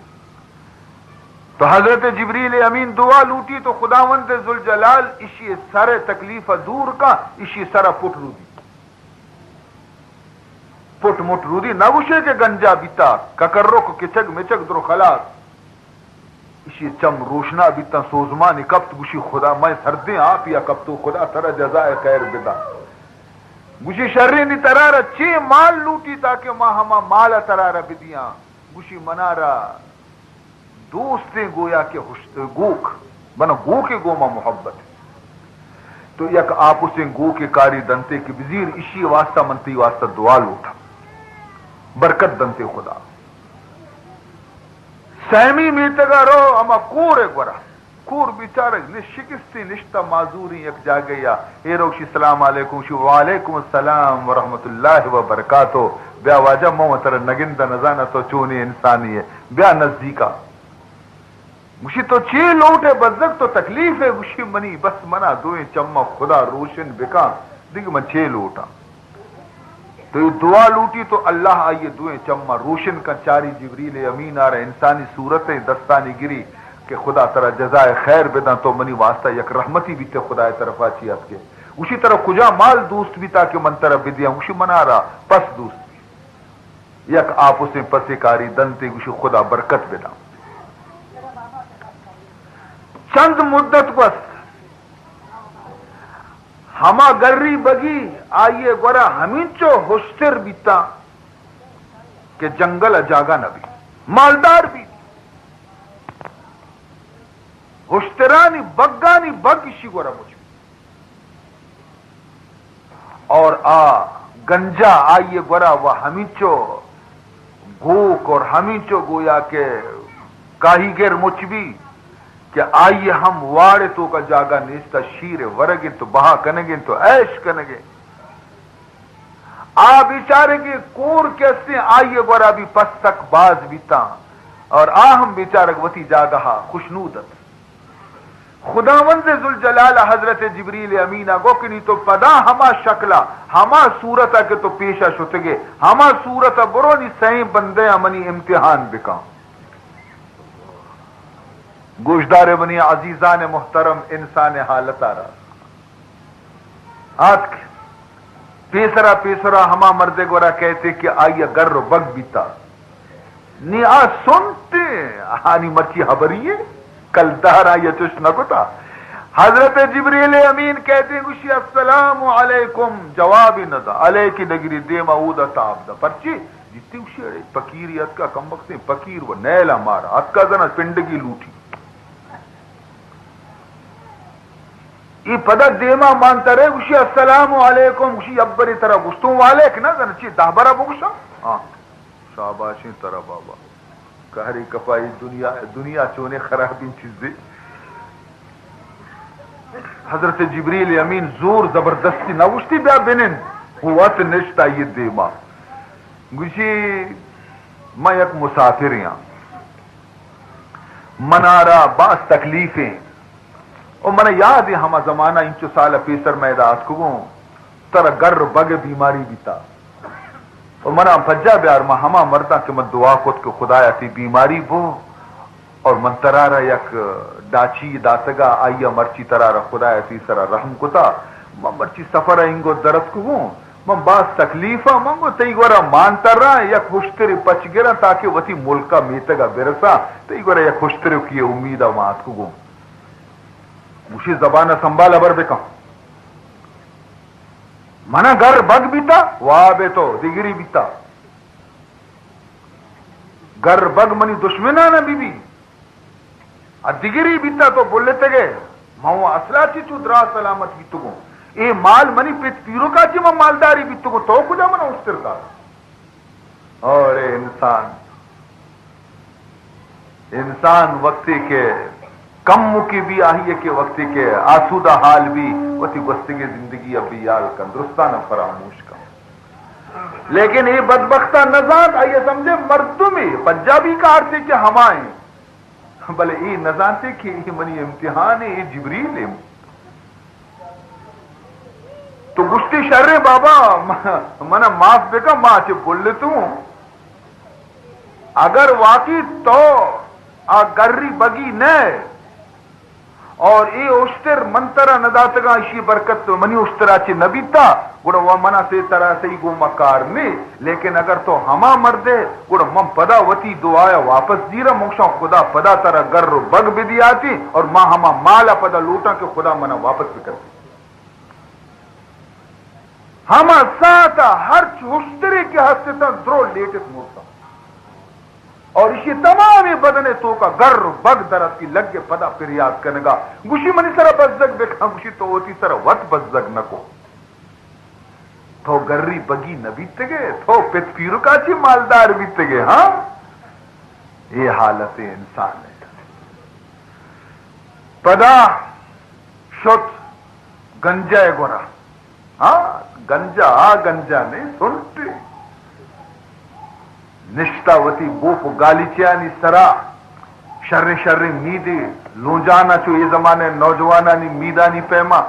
تو حضرت جبریل امین دعا لوٹی تو خداوند ذوالجلال اشی سر تکلیف ء دور کن، اشی سر پٹ رودی۔ پٹ مٹ رودی، نہ گوشے کہ گنجا بیتا، ککرک، کچگ مچگ درو خلاص۔ اشی چم روشنا بیتاں، سوزمانی کپت، گوشی، خدا، مئے سردیں آپیا کپتو، خدا ترا جزائے خیر بدا۔ گوشی، شریں، نی ترا را چے مال لوٹی تاکہ ما ہما مال ترا را بدیاں؟ گوشی، منا را دوستیں گویا کہ ہشت-، گوک، بنا گوکے گوما محبت۔ تو یک آپسیں گوکے کاری دنتے کہ بزیر، اشی واسطہ من تئی واسطہ دعا لوٹاں۔ برکت دنتے خدا۔ سیمی میتگا رو، ہما کور ء گورا۔ کور بیچارگ نش-، شکستی نشتہ، معذوری یک جاگہ یا۔ اے روشی، سلام علیکم، شی وعلیکم السلام ورحمت اللہ وبرکاتہ۔ بیا واجہ، من ترا نگندہ نزانہ تو چونی انسانی ہے۔ بیا نزدیکا۔ گوشی، تو چے لوٹ ئے بزگ؟ تو تکلیف ئے؟ گوشی، منی بس، منا دوئیں چماں خدا روشن بکن، دگہ من چے لوٹاں؟ تو اے دعا لوٹی تو اللہ آئی دوئیں چماں روشن کن، چاری جبریل امین آرا انسانی صورت ء دستانی گری کہ خدا ترا جزائے خیر بداں، تو منی واسطہ یک رحمتی بیتے، خدا ء طرفا چی اتکے۔ گوشی، ترا کجا مال دوست بیتا کہ من ترا بدیاں؟ گوشی، منارا پس دوست بی۔ یک آپسیں پسے کاری دنتے، گوشی، خدا برکت بداں۔ چند مدت گوست، ہما گری بگی آئی ء گورا ہمینچو ہشتر بیتاں کہ جنگل ء جاگہ نہ بیت، مالدار بیت۔ ہشترانی بگانی بگ اشی گورا مچ بیت۔ اور آ گنجا آئی ء گورا و ہمینچو گوک اور ہمینچو گویا کہ کاہیگر مچ بی کہ آئی ء ہم واڑ ء توکا جاگہ نیست، شیر ء ورگ انت و بہا کنگ انت و عیش کنگ انت۔ آ بیچارگے کور کہ استیں، آئی ء گورا بھی پس سک باز بیتاں اور آ ہم بیچارگ وتی جاگہ ء خوشنود ات۔ خداوند ذوالجلال ء حضرت جبریل امین ء گو کہ نی تو پدا ہما شکل ء، ہما صورت ء کہ تو پیش ء شتگے، ہما صورت ء برو، نی سئیں بندیاں منی امتحان بکن۔ گوشدار منی عزیزان محترم، انسان حالت ء را آتک۔ پیسرا پیسرا ہما مردے گورا کہتے کہ آئی ء گر و بگ بیتا۔ نی آ سنتے، آنی مرچی حبری ہے، کلدار آئی ء چش نہ کتا۔ حضرت جبریل امین کہتے، گوشی، السلام علیکم، جوابی نہ دا، علیکی نگری، دیما اودا تاب دا۔ پرچی؟ جتی گوشی، اڑے پکیری اتکا، کمبختیں پکیر و نیلا مارا اتکا، زنا پنڈگی لوٹی۔ ای پدا دیما مانترے، گوشی، السلام علیکم۔ گوشی، ابری ترا گوشتوں وعلیک نہ، زن چی دہ برا بگوشاں؟ ہاں، شاباشیں ترا بابا۔ کہری کپائی دنیا، دنیا چونے خرابیں چیزے۔ حضرت جبریل امین زور زبردستی نہ گوشتی، بیا بنن۔ وت نشت آئی دیما۔ گوشی، من یک مسافرے آں۔ منارا باز تکلیفیں۔ و من یاد ہے ہما زمانہ انچو سال پیسر میں ادا آتکگوں، ترا گر بگ بیماری بیتا۔ و منا پجا بیار، ما ہما مرداں کہ من دعا کت کہ خدایا تی بیماری بو، اور من ترارا یک ڈاچی داتگا، آئی مرچی ترارا خدایا تی سرا رحم کتا، من مرچی سفر انگو درتکگوں۔ من باز تکلیف آں، من گو تئی گورا مان تراں، یک ہشترے پچ گراں تاکہ وتی ملک ء میتگ ء برساں، تئی گورا یک ہشترے کی امید ء من آتکگوں۔ گوشی زبان ء سنبھال ہبر بکن۔ منا گر بگ بیتا، واب ء تو دگری بیتا۔ گر بگ منی دشمنان ء بی بی۔ ء دگری بیتا تو بلتگے، من و اصلا چی چو دراہ سلامت بیتگوں۔ اے مال منی پت پیرکا چی من مالداری بیتگوں، تو کجا من اشتر دات؟ اور اے انسان، انسان وقتی کہ کم مکی بی آہی کہ وقتی کہ آسودہ حال بی، وتی گوستگی زندگی ابی یال کن، درستان فراموش کن۔ لیکن اے بدبختا نزانت، آئی سمجھے مردمی پنجابی کارتے کہ ہمائیں۔ بلے اے نزانتے کہ اے منی امتحان اے، اے جبریل اے۔ تو گشتی، شریں بابا، م-، منا معاف بکن، ما چہ بلتوں۔ اگر واقعی تو آ گری بگی نئے، اور اے اشتر من ترا نہ داتگاں، اشی برکت تو منی اشترا چہ نہ بیتا، گڑا و منا سے ترا سہی گوما کار نے۔ لیکن اگر تو ہما مردے، گڑا من پدا وتی دعایا واپس زیراں، من گوشاں خدا پدا ترا گر و بگ بدیاتی اور ما ہما مالا پدا لوٹاں کہ خدا منا واپس بکن۔ ہما ساعتا ہرچ اشترے کہ ہستتاں، درو لیٹت مرتاں۔ اور ایشی تمامیں بدن توکا گر و بگ در اتکی، لگے پدا پریات کنگا۔ گوشی، منی سرا بزگ بکن۔ گوشی، تو وتی سرا وت بزگ نکو۔ تو گری بگی نہ بیتگے، تو پت پیرکا چی مالدار بیتگے، ہاں؟ اے حالت انسان ہے۔ پدا شت گنجے گورا۔ ہاں، گنجا، آ گنجا نے، سنٹے۔ نشتا وتی بوپ و گالیچیانی سرا، شریں شریں میدے لونجان ءَ چو اے زمانہ ءِ نوجوانانی میدانی پیما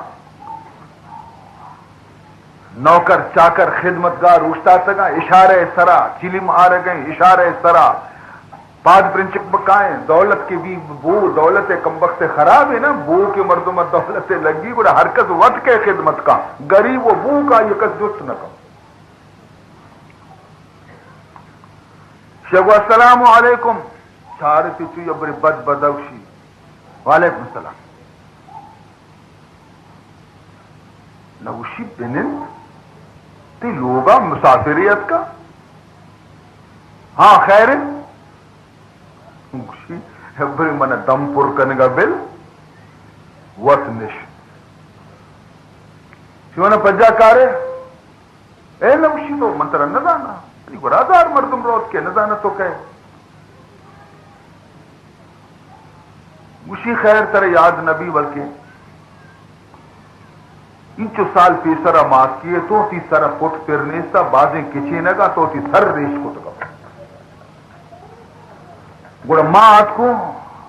نوکر چاکر خدمتگار اوشتاتگاں، اشارہ ءِ سرا چلم آرگیں، اشارہ ءِ سرا پاد پرنچک بکائیں، دولت کہ بی بو، دولت ءِ کمبخت ءِ خراب ہے نا، بو کہ مردم ءَ دولت ءَ لگی گڑا ہر کس وت کئے خدمت کا، گریب و بو کا یہ کس جست نہ کا۔ شگو السلام علیکم، چارتی چو یبرے بد بدوشی۔ وعلیکم السلام۔ نہ گوشی بنند، تئی لوگا مسافرے اتکا؟ ہاں، خیر انت؟ گوشی، برے من دم پر کنگا بل، وت نش۔ شو نہ پجا کارے؟ اے نہ گوشی تو من ترا نہ زانا۔ منی گورا ہزار مردم روت کہ نہ زانا تو کئے۔ گوشی خیر ترا یاد نہ بی بلکہ انچو سال پیسرا مات کیے تو تی سرا پٹ پر نیستا، بازیں کچینگا تو تی سر ریش کتگا۔ گڑا ما آتکوں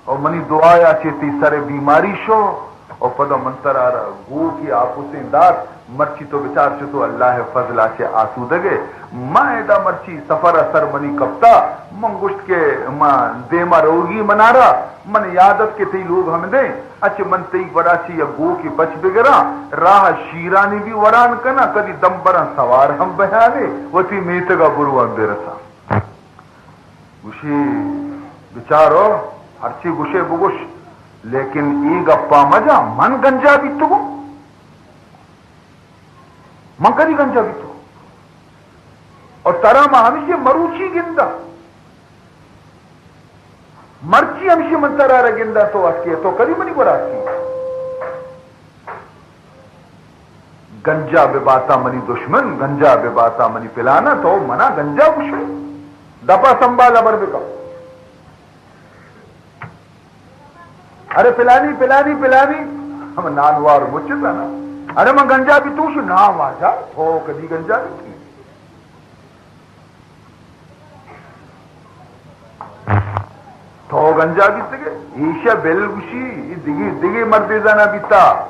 او منی دعایا چہ تی سر بیماری شو او پدا من ترا را گوکی آپوسیں دات۔ مرچی تو بچار چتو اللہ ءِ فضل ءَ چہ آسودگ ئے۔ ما ادا مرچی سفر ءَ سر منی کپتا، من گوشت کہ ما دیما روگی منارا، من یاد ات کہ تئی لوگ ہمدیں، اچ من تئی گورا چہ یک گوکے پچ بگراں، راہ ءَ شیرانی بھی وران کناں، کدی دمبراں سوار ہم بیانے، وتی میتگا برواں برساں۔ گوشی، بچارو، ہرچی گوشے بگوش، لیکن اے گپا مجا، من گنجا بیتگوں؟ من کدی گنجا بیتگوں؟ اور ترا ما ہمیشی مروچی گندا، مرچی ہمیشی من ترا را گندا، تو اتکے، تو کدی منی گورا اتکی؟ گنجا بہ باتا منی دشمن، گنجا بہ باتا منی پلانا، تو منا گنجا گوشے؟ دپا سنبھال، ہبر بکن۔ ارے پلانی، پلانی، پلانی، ہم نانوار مچتا نا۔ ارے من گنجا بیتوں؟ شو نا واجہ، تو کدی گنجا بیتی؟ تو گنجا بیتگے؟ ایشا بل گوشی، اے دگی، دگی مردے زانا بیتا۔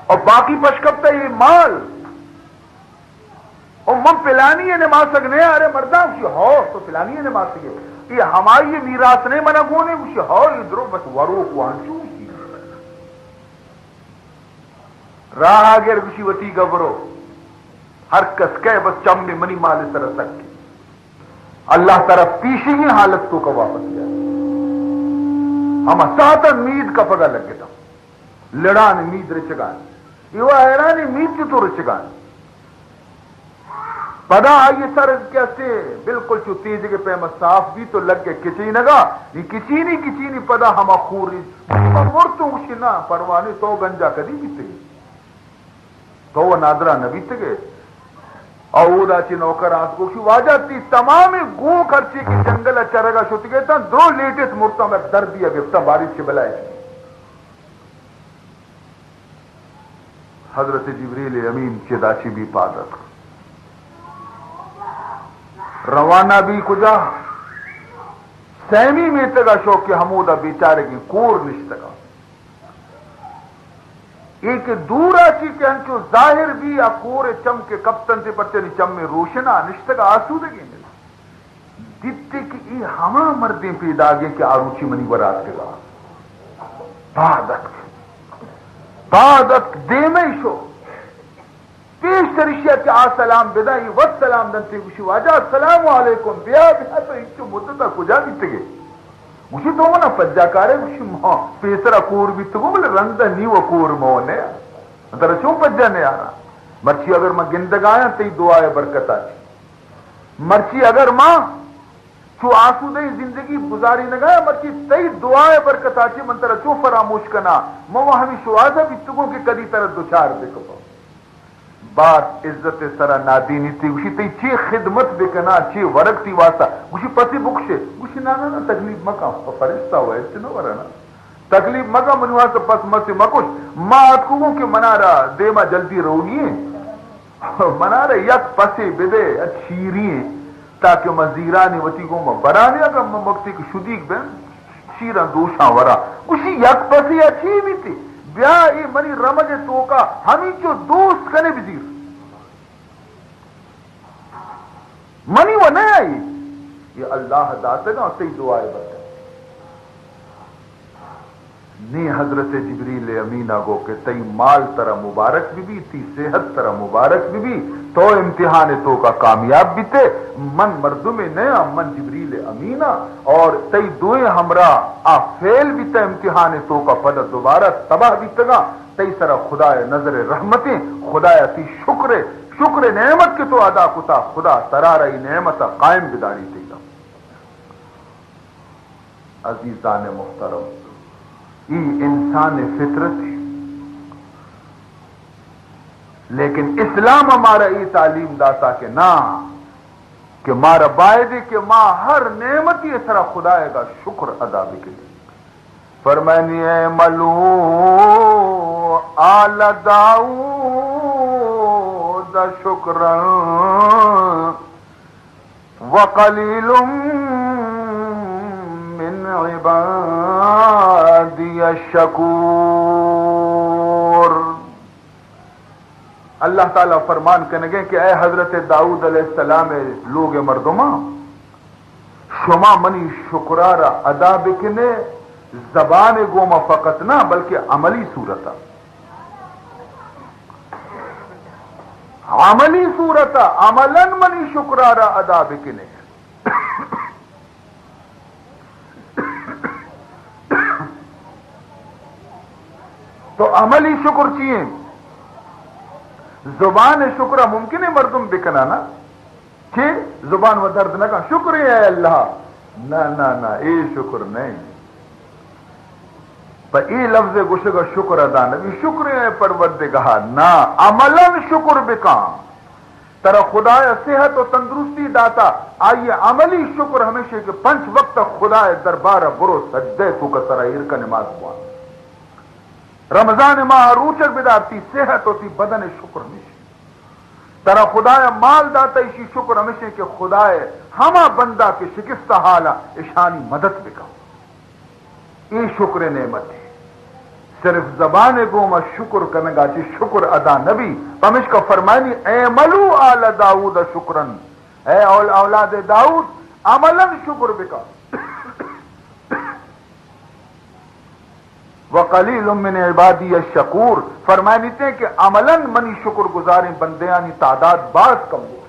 اور باقی پشکپتا یہ مال۔ او من پلانی ءِ نماسگ نہ آں؟ ارے مرداں گوشی، ہو، تو پلانی ءِ نماسگ ئے۔ اے ہمائی ءِ میراث نہ ایں منا گون ایں؟ گوشی، ہو، اے درو بس وروک وانچو گوشی۔ راہ ءَ گر گوشی وتی گبرو۔ ہر کس کئے بس چم منی مال ءِ سر ءَ سک۔ اللہ ترا پیشگی حالت توکا واپس یا۔ ہما ساعت ءَ مید کپگا لگتا۔ لڑان مید رچگان۔ ایوا حیران مید چطور رچگان۔ پدا آئی سر کہ استے بالکل چو تیزگے پیما صاف بی تو لگے کچینگا، نی کچینی کچینی پدا ہما خوری مرتو گوشی نا پروانے تو گنجا کدی بیتگی؟ تو و نادرا نہ بیتگے؟ اودا چی نوکر آس گوشی واجہ تی تمام گوک ہرچی کہ جنگل چرگا شتگے تاں درو لیٹت مرتاں بس دردی گپتاں باری چی بلائے۔ حضرت جبریل امین چدا چی بی پاد اتک۔ روانہ بی کجا؟ سیمی میتگا شو کہ ہمودا بیچارگیں کور نشتگا۔ اے کہ دورا چی کہ انچو ظاہر بی آ کور چم کہ کپتنتے پرچنی چم روشنا نشتگا آسودگیں۔ دیتے کہ اے ہما مردیں پیداگے کہ آ روچی منی گورا اتکگا۔ پاد اتک۔ پاد اتک دیمے شو۔ پیش ترشیا کہ آ سلام بدائی، وت سلام دنتے گوشی، واجہ السلام علیکم، بیا بیا تو انچو مدتا کجا بیتگے؟ گوشی، تو منا پجا کارے؟ گوشی، ما پیسرا کور بیتگو، بلے رندا نی و کور مو نے۔ ترا چون پجا نیارا؟ مرچی اگر ما گندگایاں تئی دعائے برکتا چی۔ مرچی اگر ما چو آسودہ زندگی گزارینگا، مرچی تئی دعائے برکتا چی من ترا چو فراموش کنا؟ من و ہمی شوازا بیتگوں کہ کدی ترا دچار بکپا۔ بات عزت سرا نادینی تی گوشی، تئی چی خدمت بکنا، چی ورگ تی واسطہ؟ گوشی، پسی بکشے۔ گوشی، نا، نا، نا، تکلیف مکن، فرشتہ و ہچ نہ ورنا۔ تکلیف مکن، منی واسطہ پس مسی مکش۔ ما اتکگوں کہ منارا دیما جلدی روگی ہیں۔ منارا یک پسے بدے، اچ شیری ہیں، تاکہ ما زیرانی وتی گوں ما برانی، اگر من وقتی کہ شدیگ بین، شیراں دوشاں ورا۔ گوشی، یک پسے ءَ چی بیتے؟ بیا اے منی رمگ ءِ توکا ہمینچو دوست کنے بزیر۔ منی و نہ آئی، اے اللہ داتگاں تئی دعائے برکت۔ نی حضرت جبریل امین ءَ گو کہ تئی مال ترا مبارک بہ بی، تئی صحت ترا مبارک بہ بی، تو امتحان ءِ توکا کامیاب بیتے۔ من مردمے نہ آں، من جبریل امین آں، اور تئی دوئیں ہمراہ آ فیل بیتہ امتحان ءِ توکا، پدا دوبارہ تباہ بیتگاں۔ تئی سرا خدائے نظر رحمتیں، خدایا تئی شکر، شکر نعمت کہ تو ادا کتا، خدا ترا را ای نعمت قائم بداری تئی دا۔ عزیزان محترم، ای انسان فطرت ہے، لیکن اسلام ہمارا ای تعلیم داتا کہ نہ، کہ مارا باید کہ ما ہر نعمتی سرا خدائے کا شکر ادا بکنی۔ فرمانی، اعملوا آل داؤد شکرا وقلیل من عبادی الشکور۔ اللہ تعالی فرمان کنگے کہ اے حضرت داؤد علیہ السلام لوگ مردماں، شما منی شکرا را ادا بکنے، زبان گوما فقط نہ بلکہ عملی صورتا، عملی صورتا عملاً منی شکرا را ادا بکنے۔ تو عملی شکر چی ہیں؟ زبان شکر ممکن ہے مردم بکنا نا، کہ زبان و درد نہ کن، شکر اے اللہ۔ نہ، نہ، نہ، اے شکر نہیں۔ پہ اے لفظ گوشگا شکر ادا نبی، شکر اے پروردگار۔ نہ، عملاً شکر بکن۔ ترا خدایا صحت و تندرستی داتا، آئی عملی شکر ہمیشہ کہ پنچ وقت خدائے دربار برو سجدے توکا سرا ایرکا نماز بوان۔ رمضان ماہ روچگ بدار، تئی صحت و تئی بدن شکر ہمیشہ۔ ترا خدایا مال داتا، ایشی شکر ہمیشہ کہ خدائے ہما بندہ کہ شکستہ حالا اشانی مدد بکن۔ اے شکر نعمت ہے۔ صرف زبان گوما شکر کنگا چی شکر ادا نبی۔ پمشکا فرمانی، اعملوا آل داؤد شکرا، اے اول-، اولاد داؤد، عملاً شکر بکن۔ وقلیل من عبادی الشکور، فرمانیتے کہ عملاً منی شکر گزاریں بندیانی تعداد باز کم ہو۔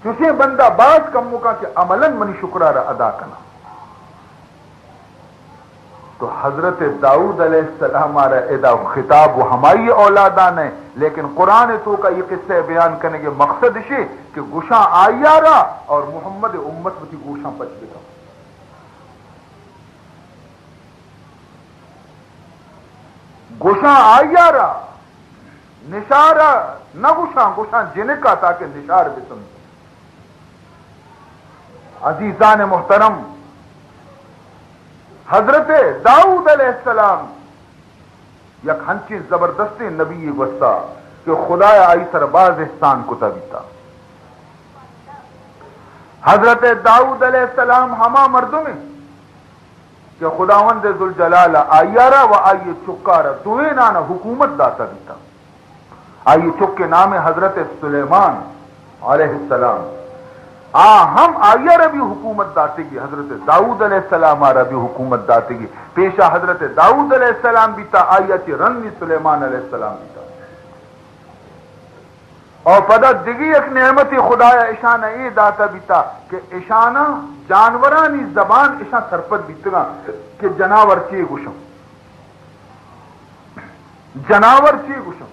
چوشیں بندہ باز کمکاں کہ عملاً منی شکرا را ادا کناں۔ تو حضرت داؤد علیہ السلام آ را ادا خطاب و ہمائی اولادان ہے، لیکن قرآن توکا یہ قصہ بیان کنگے مقصد اشی کہ گشاں آئی آ را اور محمد امت وتی گوشاں پچ بکن۔ گوشاں آئی ء را نشار ء نہ گوشاں، گوشاں جنک ء تاکہ نشار بہ سمجھ۔ عزیزان محترم، حضرت داؤد علیہ السلام یک ہنچیں زبردستیں نبی گوستا کہ خدایا آئی سر باز احسان کتا بیتا۔ حضرت داؤد علیہ السلام ہما مردم انت کہ خداوند ذوالجلال ء آئی ء را و آئی ء چکار ء دوئینان ء حکومت داتا بیتا۔ آئی ء چک ء نام حضرت سلیمان علیہ السلام۔ آ ہم آئی ء را بھی حکومت داتگی، حضرت داؤد علیہ السلام ء را بھی حکومت داتگی۔ پیشا حضرت داؤد علیہ السلام بیتا، آئی ء چہ رندی سلیمان علیہ السلام بیتا۔ اور پدا دگی یک نعمتی خدایا اشان اے داتا بیتا کہ اشانا جانورانی زبان اشان سرپد بیتگاں کہ جناور چی گوشن، جناور چی گوشن۔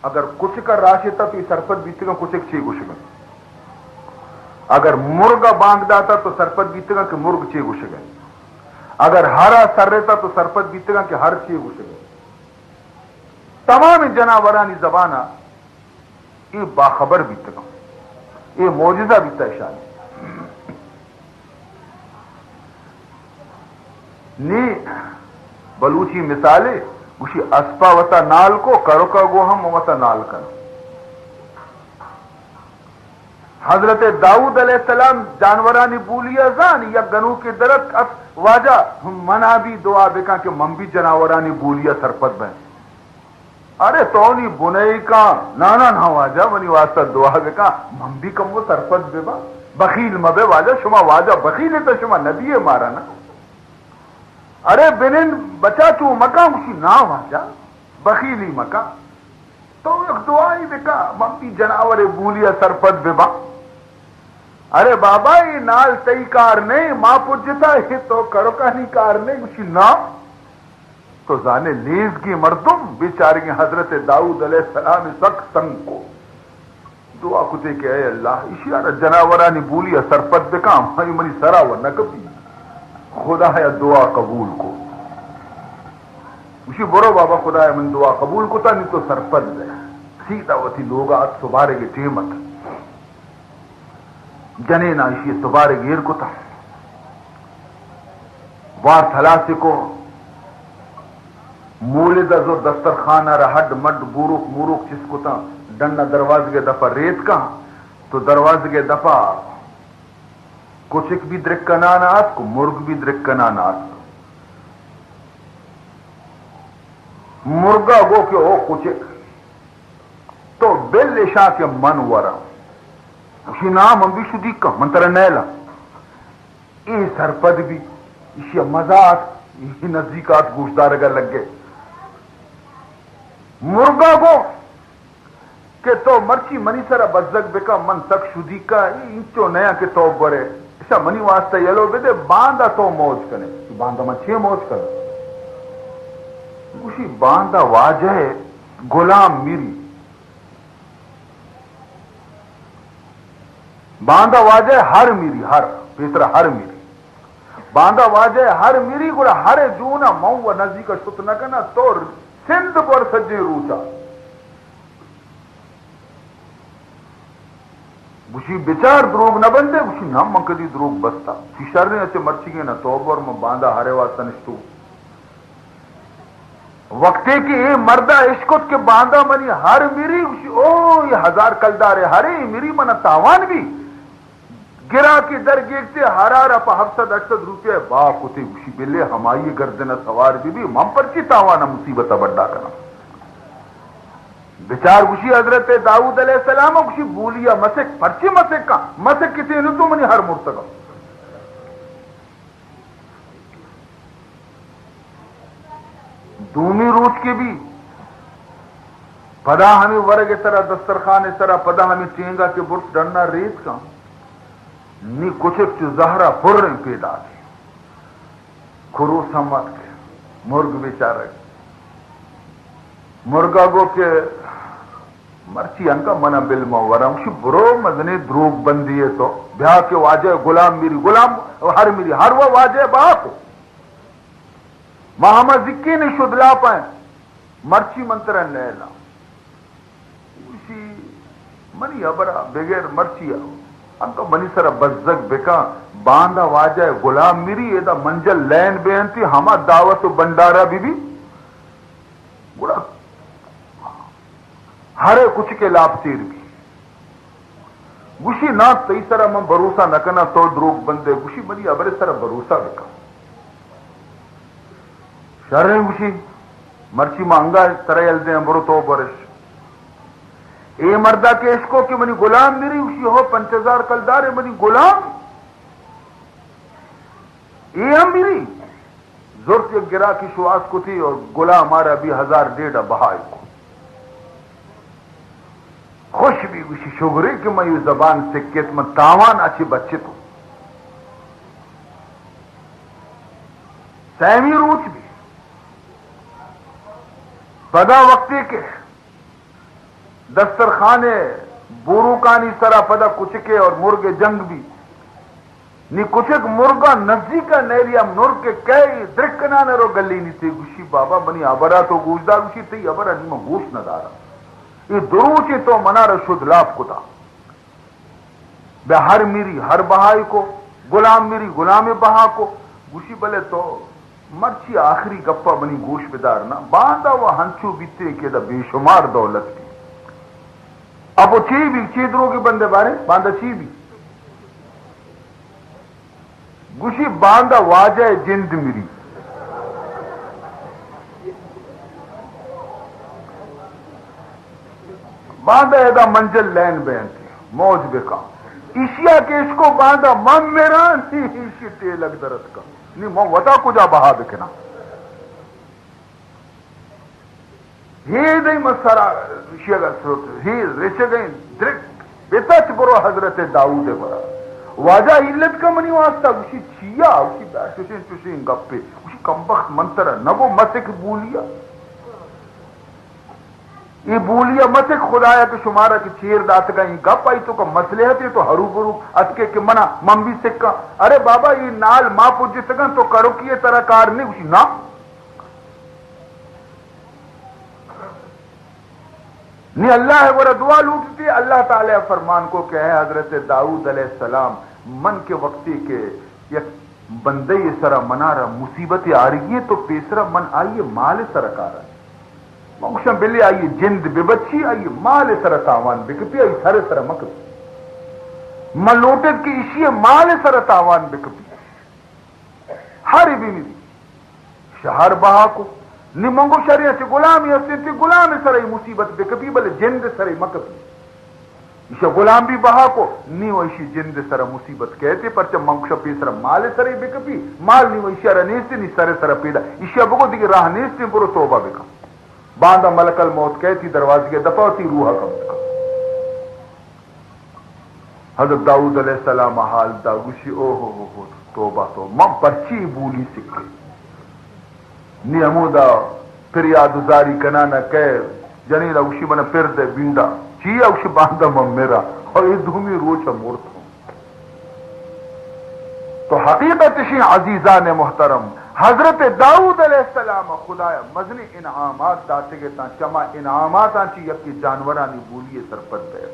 اگر کچک راشتا تو سرپد بیتگاں کچک چی گوشگن۔ اگر مرگ بانگ داتا تو سرپد بیتگاں کہ مرگ چی گوشگن۔ اگر ہرا سرتا تو سرپد بیتگاں کہ ہر چی گوشگن۔ تمام جناورانی زبان ء اے باخبر بیتگاں۔ اے معجزہ بیتا اشانی۔ نی بلوچی مثالے گوشی، اسپا وتا نال کو، کرکا گو ہم وتا نال کن۔ حضرت داؤد علیہ السلام جانورانی بولی ءَ زان، یک گنوکے درت ات، واجہ منا بھی دعا بکن کہ من بھی جناورانی بولی ءَ سرپد بیں۔ ارے تو نی بنئی کن، نا نا نا واجہ منی واسطہ دعا بکن، من بھی کمو سرپد بباں۔ بخیل مبے واجہ، شما واجہ بخیل ات، شما نبی مارا نا۔ ارے بنند بچا چو مکن، گوشی نا واجہ بخیلی مکن۔ تو یک دعائی بکن، من بھی جناور بولی ءَ سرپد بباں۔ ارے بابا، اے نال تئی کار نہ، ما پجتا، اے تو کرکانی کار نہ۔ گوشی نا، تو زانے نیزگی مردم، بیچارگیں حضرت داؤد علیہ السلام سک تنگ کو۔ دعا کتے کہ اے اللہ، ایشی ءَ را جناورانی بولی ءَ سرپد بکن، ہمائی منی سرا و نہ کپی۔ خدایا دعا قبول کو۔ گوشی برو بابا، خدایا من دعا قبول کتا، نی تو سرپد بے۔ سیدھا وتی لوگا ات، سبارگے ٹیم ات۔ جنین ءَ ایشی سبارگ ایر کتا۔ وارت ہلاس کو۔ مولد ءَ زرت، دسترخان ءَ را ہڈ مڈ بوروک موروک چست کتاں، ڈن ءَ دروازگ ءِ دپ ءَ ریتکاں، تو دروازگ ءِ دپ ءَ کچک بھی درکنان ءَ اتک، مرگ بھی درکنان ءَ اتک۔ مرگ ءَ گو کہ او کچک، تو بل اشاں کہ من وراں۔ گوشی نا، من بھی شدیکاں، من ترا نیلاں۔ اے سرپد بی، ایشی ءَ مزہ آت، اے نزیک آت، گوشدارگ ءَ لگے۔ مرگ ءَ گو کہ تو مرچی منی سر ءَ بزگ بکن، من سک شدیکاں، اے انچو نیاں کہ تو برے۔ اشاں منی واسطہ یلو بدے، باندا تو موج کنے۔ باندا من چے موج کناں؟ گوشی باندا واجہ ءِ گلام میری۔ باندا واجہ ءِ ہر میری، ہر، پیسرا ہر میری۔ باندا واجہ ءِ ہر میری، گڑا ہر ءِ جون ءَ من و نزیک ءَ شت نہ کناں، تو سندھ بور سجیں روچ ءَ۔ گوشی بچار دروگ نہ بندے؟ گوشی نہ، من کدی دروگ بستا۔ گوشی شریں، اچے مرچیگیں نہ تو بور، من باندا ہر ءِ واسطہ نشتو۔ وقتے کہ اے مرد ءَ اشکت کہ باندا منی ہر میری، گوشی او، اے ہزار کلدار ءِ ہرے، اے میری من ءَ تاوان بی۔ گراکے در گیگتے، ہرا را پہ ہپت سد ہشت سد روپیہ بہا کتے۔ گوشی بلے ہمائی گردن ءَ سوار بی بی، من پرچی تاوان ءُ مصیبت ءَ بڈا کناں؟ بچار گوشی حضرت داؤد علیہ السلام ءَ گوشی بولی ءَ مسک، پرچی مسک کن؟ مسک کتے نو تو منی ہر مرتگا۔ دومی روچ کہ بی، پدا ہمے ورگ ءِ سرا، دسترخان ءِ سرا، پدا ہمے ٹینگا کہ برت ڈنا ریتکاں، نی کچک چو زہرا پریں پیداک۔ کروس ہم اتک، مرگ بیچارگ۔ مرگا گو کہ مرچی انکا منا بل ما وراں۔ گوشی برو مزنیں دروگ بندی ئے تو۔ بیا کہ واجہ غلام میری، غلام ہر میری، ہر و واجہ بہا کو۔ ما ہما زکین شدلاپ ہیں، مرچی من ترا نیلاں۔ گوشی منی ہبرا بغیر مرچی ءَ انکا منی سرا بزگ بکن، باندا واجہ غلام میری ادا منجل لین بینتی، ہما دعوت و بنڈارا بی بی۔ گڑا ہر کچکے لاپ تیر بی۔ گوشی نا، تئی سرا من بھروسہ نہ کناں، تو دروگ بندے۔ گوشی منی ہبرے سرا بھروسہ بکن۔ شریں، گوشی مرچی ما انگا ترا یل دیں، برو تو برش۔ اے مردا کہ اشکو کہ منی غلام میری، گوشی ہو پنچ ہزار کلدار منی غلام، اے ہم میری۔ زرت یک گراکی شواز کتی اور غلام آرا بی ہزار ڈیڑھ بہائی کو۔ خوش بی، گوشی شگرے کہ من یہ زبان سکت، من تاوان اچی بچتو۔ سیمی روچ بی، پدا وقتی کہ دسترخان ءِ بوروکانی سرا پدا کچکے اور مرگ جنگ بی۔ نی کچک مرگا نزیکا نیلی ہم نر کہ کئے درکنان رو گلینی تے۔ گوشی بابا منی ہبرا تو گوشدار؟ گوشی تئی ہبرا نی من گوش ندارا۔ اے دروچے تو منارا شد لاپ کتا۔ بیا ہر میری ہر بہائی کو، غلام میری غلام بہا کو۔ گوشی بلے تو مرچی آخری گپا منی گوش بدار نا، باندا و ہنچو بیتے کہ دا بے شمار دولت بی۔ ابو چی بی، چی دروگی بندے بارے، باندا چی بی؟ گوشی، باندا واجہ جند مری۔ باندا ادا منجل لین بینت، موج بکا۔ ایشیا کہ اشکو باندا من میران، ایشی ٹیلک درت کا۔ نی من وتا کجا بہا بکناں؟ ہی دئی من سرا شیگا سرت، ہی رچگیں درک بتچ برو حضرت داؤد برا۔ واجہ علت کا منی واسطہ؟ گوشی، چیا؟ گوشی، دا چوشیں، چوشیں گپے۔ گوشی، کمبخت من ترا نگو مسک بولیا؟ اے بولیا مسک خدایا کہ شمارا کہ چیر داتگا، اے گپ آئی تو کا مصلحت ہے تو ہرو برو اتکے کہ منا، من بھی سکا۔ ارے بابا، اے نال ما پجتگاں تو کڑکی ترا کار نہیں۔ گوشی، نا۔ نی اللہ ء گورا دعا لوٹتی، اللہ تعالی ء فرمان کو کہ اے حضرت داؤد علیہ السلام، من کہ وقتی کہ یک بندے ء سرا منارا مصیبت آرگی ہے تو پیسرا من آئی مال سر کارا۔ من گوشاں بلے آئی جند ببچی، آئی مال سر تاوان بکپی، آئی سر سر مکپی۔ من لوٹت کہ اشی مال سر تاوان بکپی۔ ہر بی نی شہر بہا کو۔ نی منگو شری چہ غلامی ہستیں، تی غلام سر ای مصیبت بکپی، بلے جند سر ای مکپی۔ ایشا غلام بھی بہا کو، نی و ایشی جند سر مصیبت کہتے، پرچہ منگو شپی سر مال سر ای بکپی، مال نی و ایشی را نیستی، نی سر سر پیدا۔ ایشا بگو دیگه راہ نیستی، برو توبہ بکن۔ باندا ملک الموت کہتی دروازی دفعہ تی روح کم بکن۔ حضرت داؤد علیہ السلام حال دا، گوشی، او ہو ہو ہو، توبہ تو، من پرچی بولی سکے۔ نی ہمودا پریاد و زاری کنانا کئے، جنین گوشی، من پر دے بیندا۔ چی؟ گوشی، باندا من میرا۔ اور یہ دومی روچ مرت ہوں۔ تو حقیقت شی عزیزان محترم، حضرت داؤد علیہ السلام خدایا مزنی انعامات داتگے تاں، چما انعاماتاں چی یکی جانورانی بولی سرپد بے۔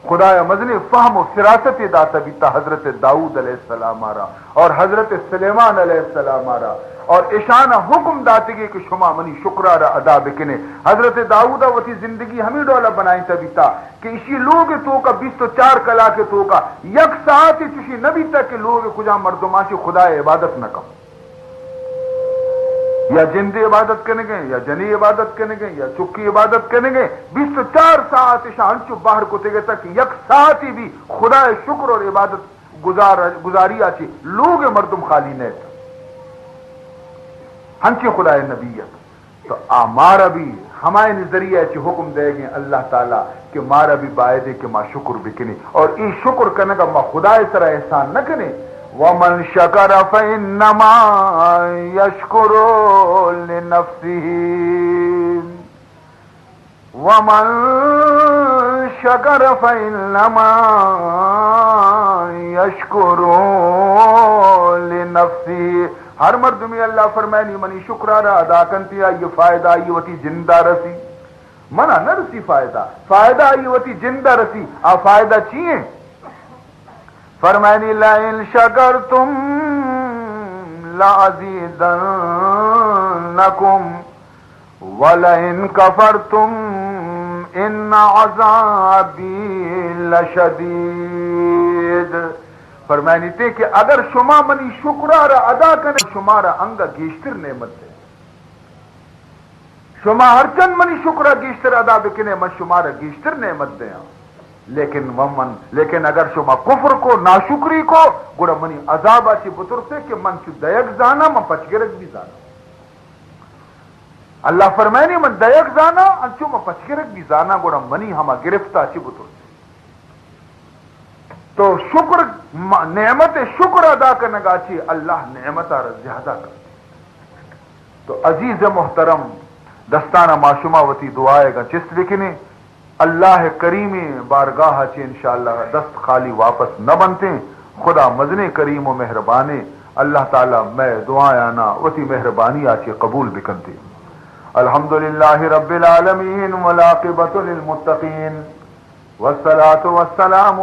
خدایا مزنیں فہم و فراست داتا بیتا حضرت داؤد علیہ السلام آرا اور حضرت سلیمان علیہ السلام آرا، اور اشانا حکم داتگی کہ شما منی شکرا را ادا بکنے۔ حضرت داؤد وتی زندگی ہمیں ڈولا بنائیں تا بیتا کہ اشی لوگ توکا بیست و چار کلاک توکا یک ساعت چشی نہ بیتا کہ لوگ کجا مردماشی خدای عبادت نہ کن۔ یا جندے عبادت کنگیں، یا جنی عبادت کنگیں، یا چکی عبادت کنگیں، بیست و چار ساعت اشاں انچو بہر کتگتا کہ یک ساعتی بھی خدائے شکر اور عبادت گزار، گزاری آ چی لوگ مردم خالی نیت۔ ہنچی خدائے نبیت۔ تو آ مارا بھی ہمائے ذریعہ چی حکم دے گئے اللہ تعالی کہ مارا بھی بایدے کہ ما شکر بکنی، اور ای شکر کنگا ما خدائے سرا احسان نہ کنے۔ ومن شکر فانما یشکر لنفسه، ومن شکر فانما یشکر لنفسه۔ ہر مردمی اللہ فرمائنی منی شکرا را ادا کنتی، آئی فائدہ آئی وتی جندا رسی۔ منا نہ رسی فائدہ، فائدہ آئی وتی جندا رسی۔ آ فائدہ چی ہیں؟ فرمائنی، لئن شکرتم لازیدنکم ولئن کفرتم ان عذابی لشدید۔ فرمائنی تے کہ اگر شما منی شکرا را ادا کنے، شما را انگا گیشتر نعمت دے۔ شما ہرچند منی شکر ء گیشتر ادا بکنے، من شما را گیشتر نعمت دیاں۔ لیکن من، من، لیکن اگر شما کفر کو، ناشکری کو، گڑا منی عذاب ء چی بترسے کہ من چو دئیگ زاناں، من پچگرگ بھی زاناں۔ اللہ فرمائنی، من دئیگ زاناں، انچو من پچگرگ بھی زاناں، گڑا منی ہما گرفت ء چی بترسے۔ تو شکر، م-، نعمت شکر ادا کنگا چی اللہ نعمت ء را زیادہ کن۔ تو عزیز محترم، دستانا ما شما وتی دعائے گا چست بکنیں۔ اللہ کریم بارگاہ چی انشاءاللہ دست خالی واپس نہ بنتیں۔ خدا مزنیں کریم و مہربانیں۔ اللہ تعالی مئے دعایانا وتی مہربانی آ چی قبول بکنتیں۔ الحمدللہ رب العالمین والعاقبۃ للمتقین۔ والصلاة والسلام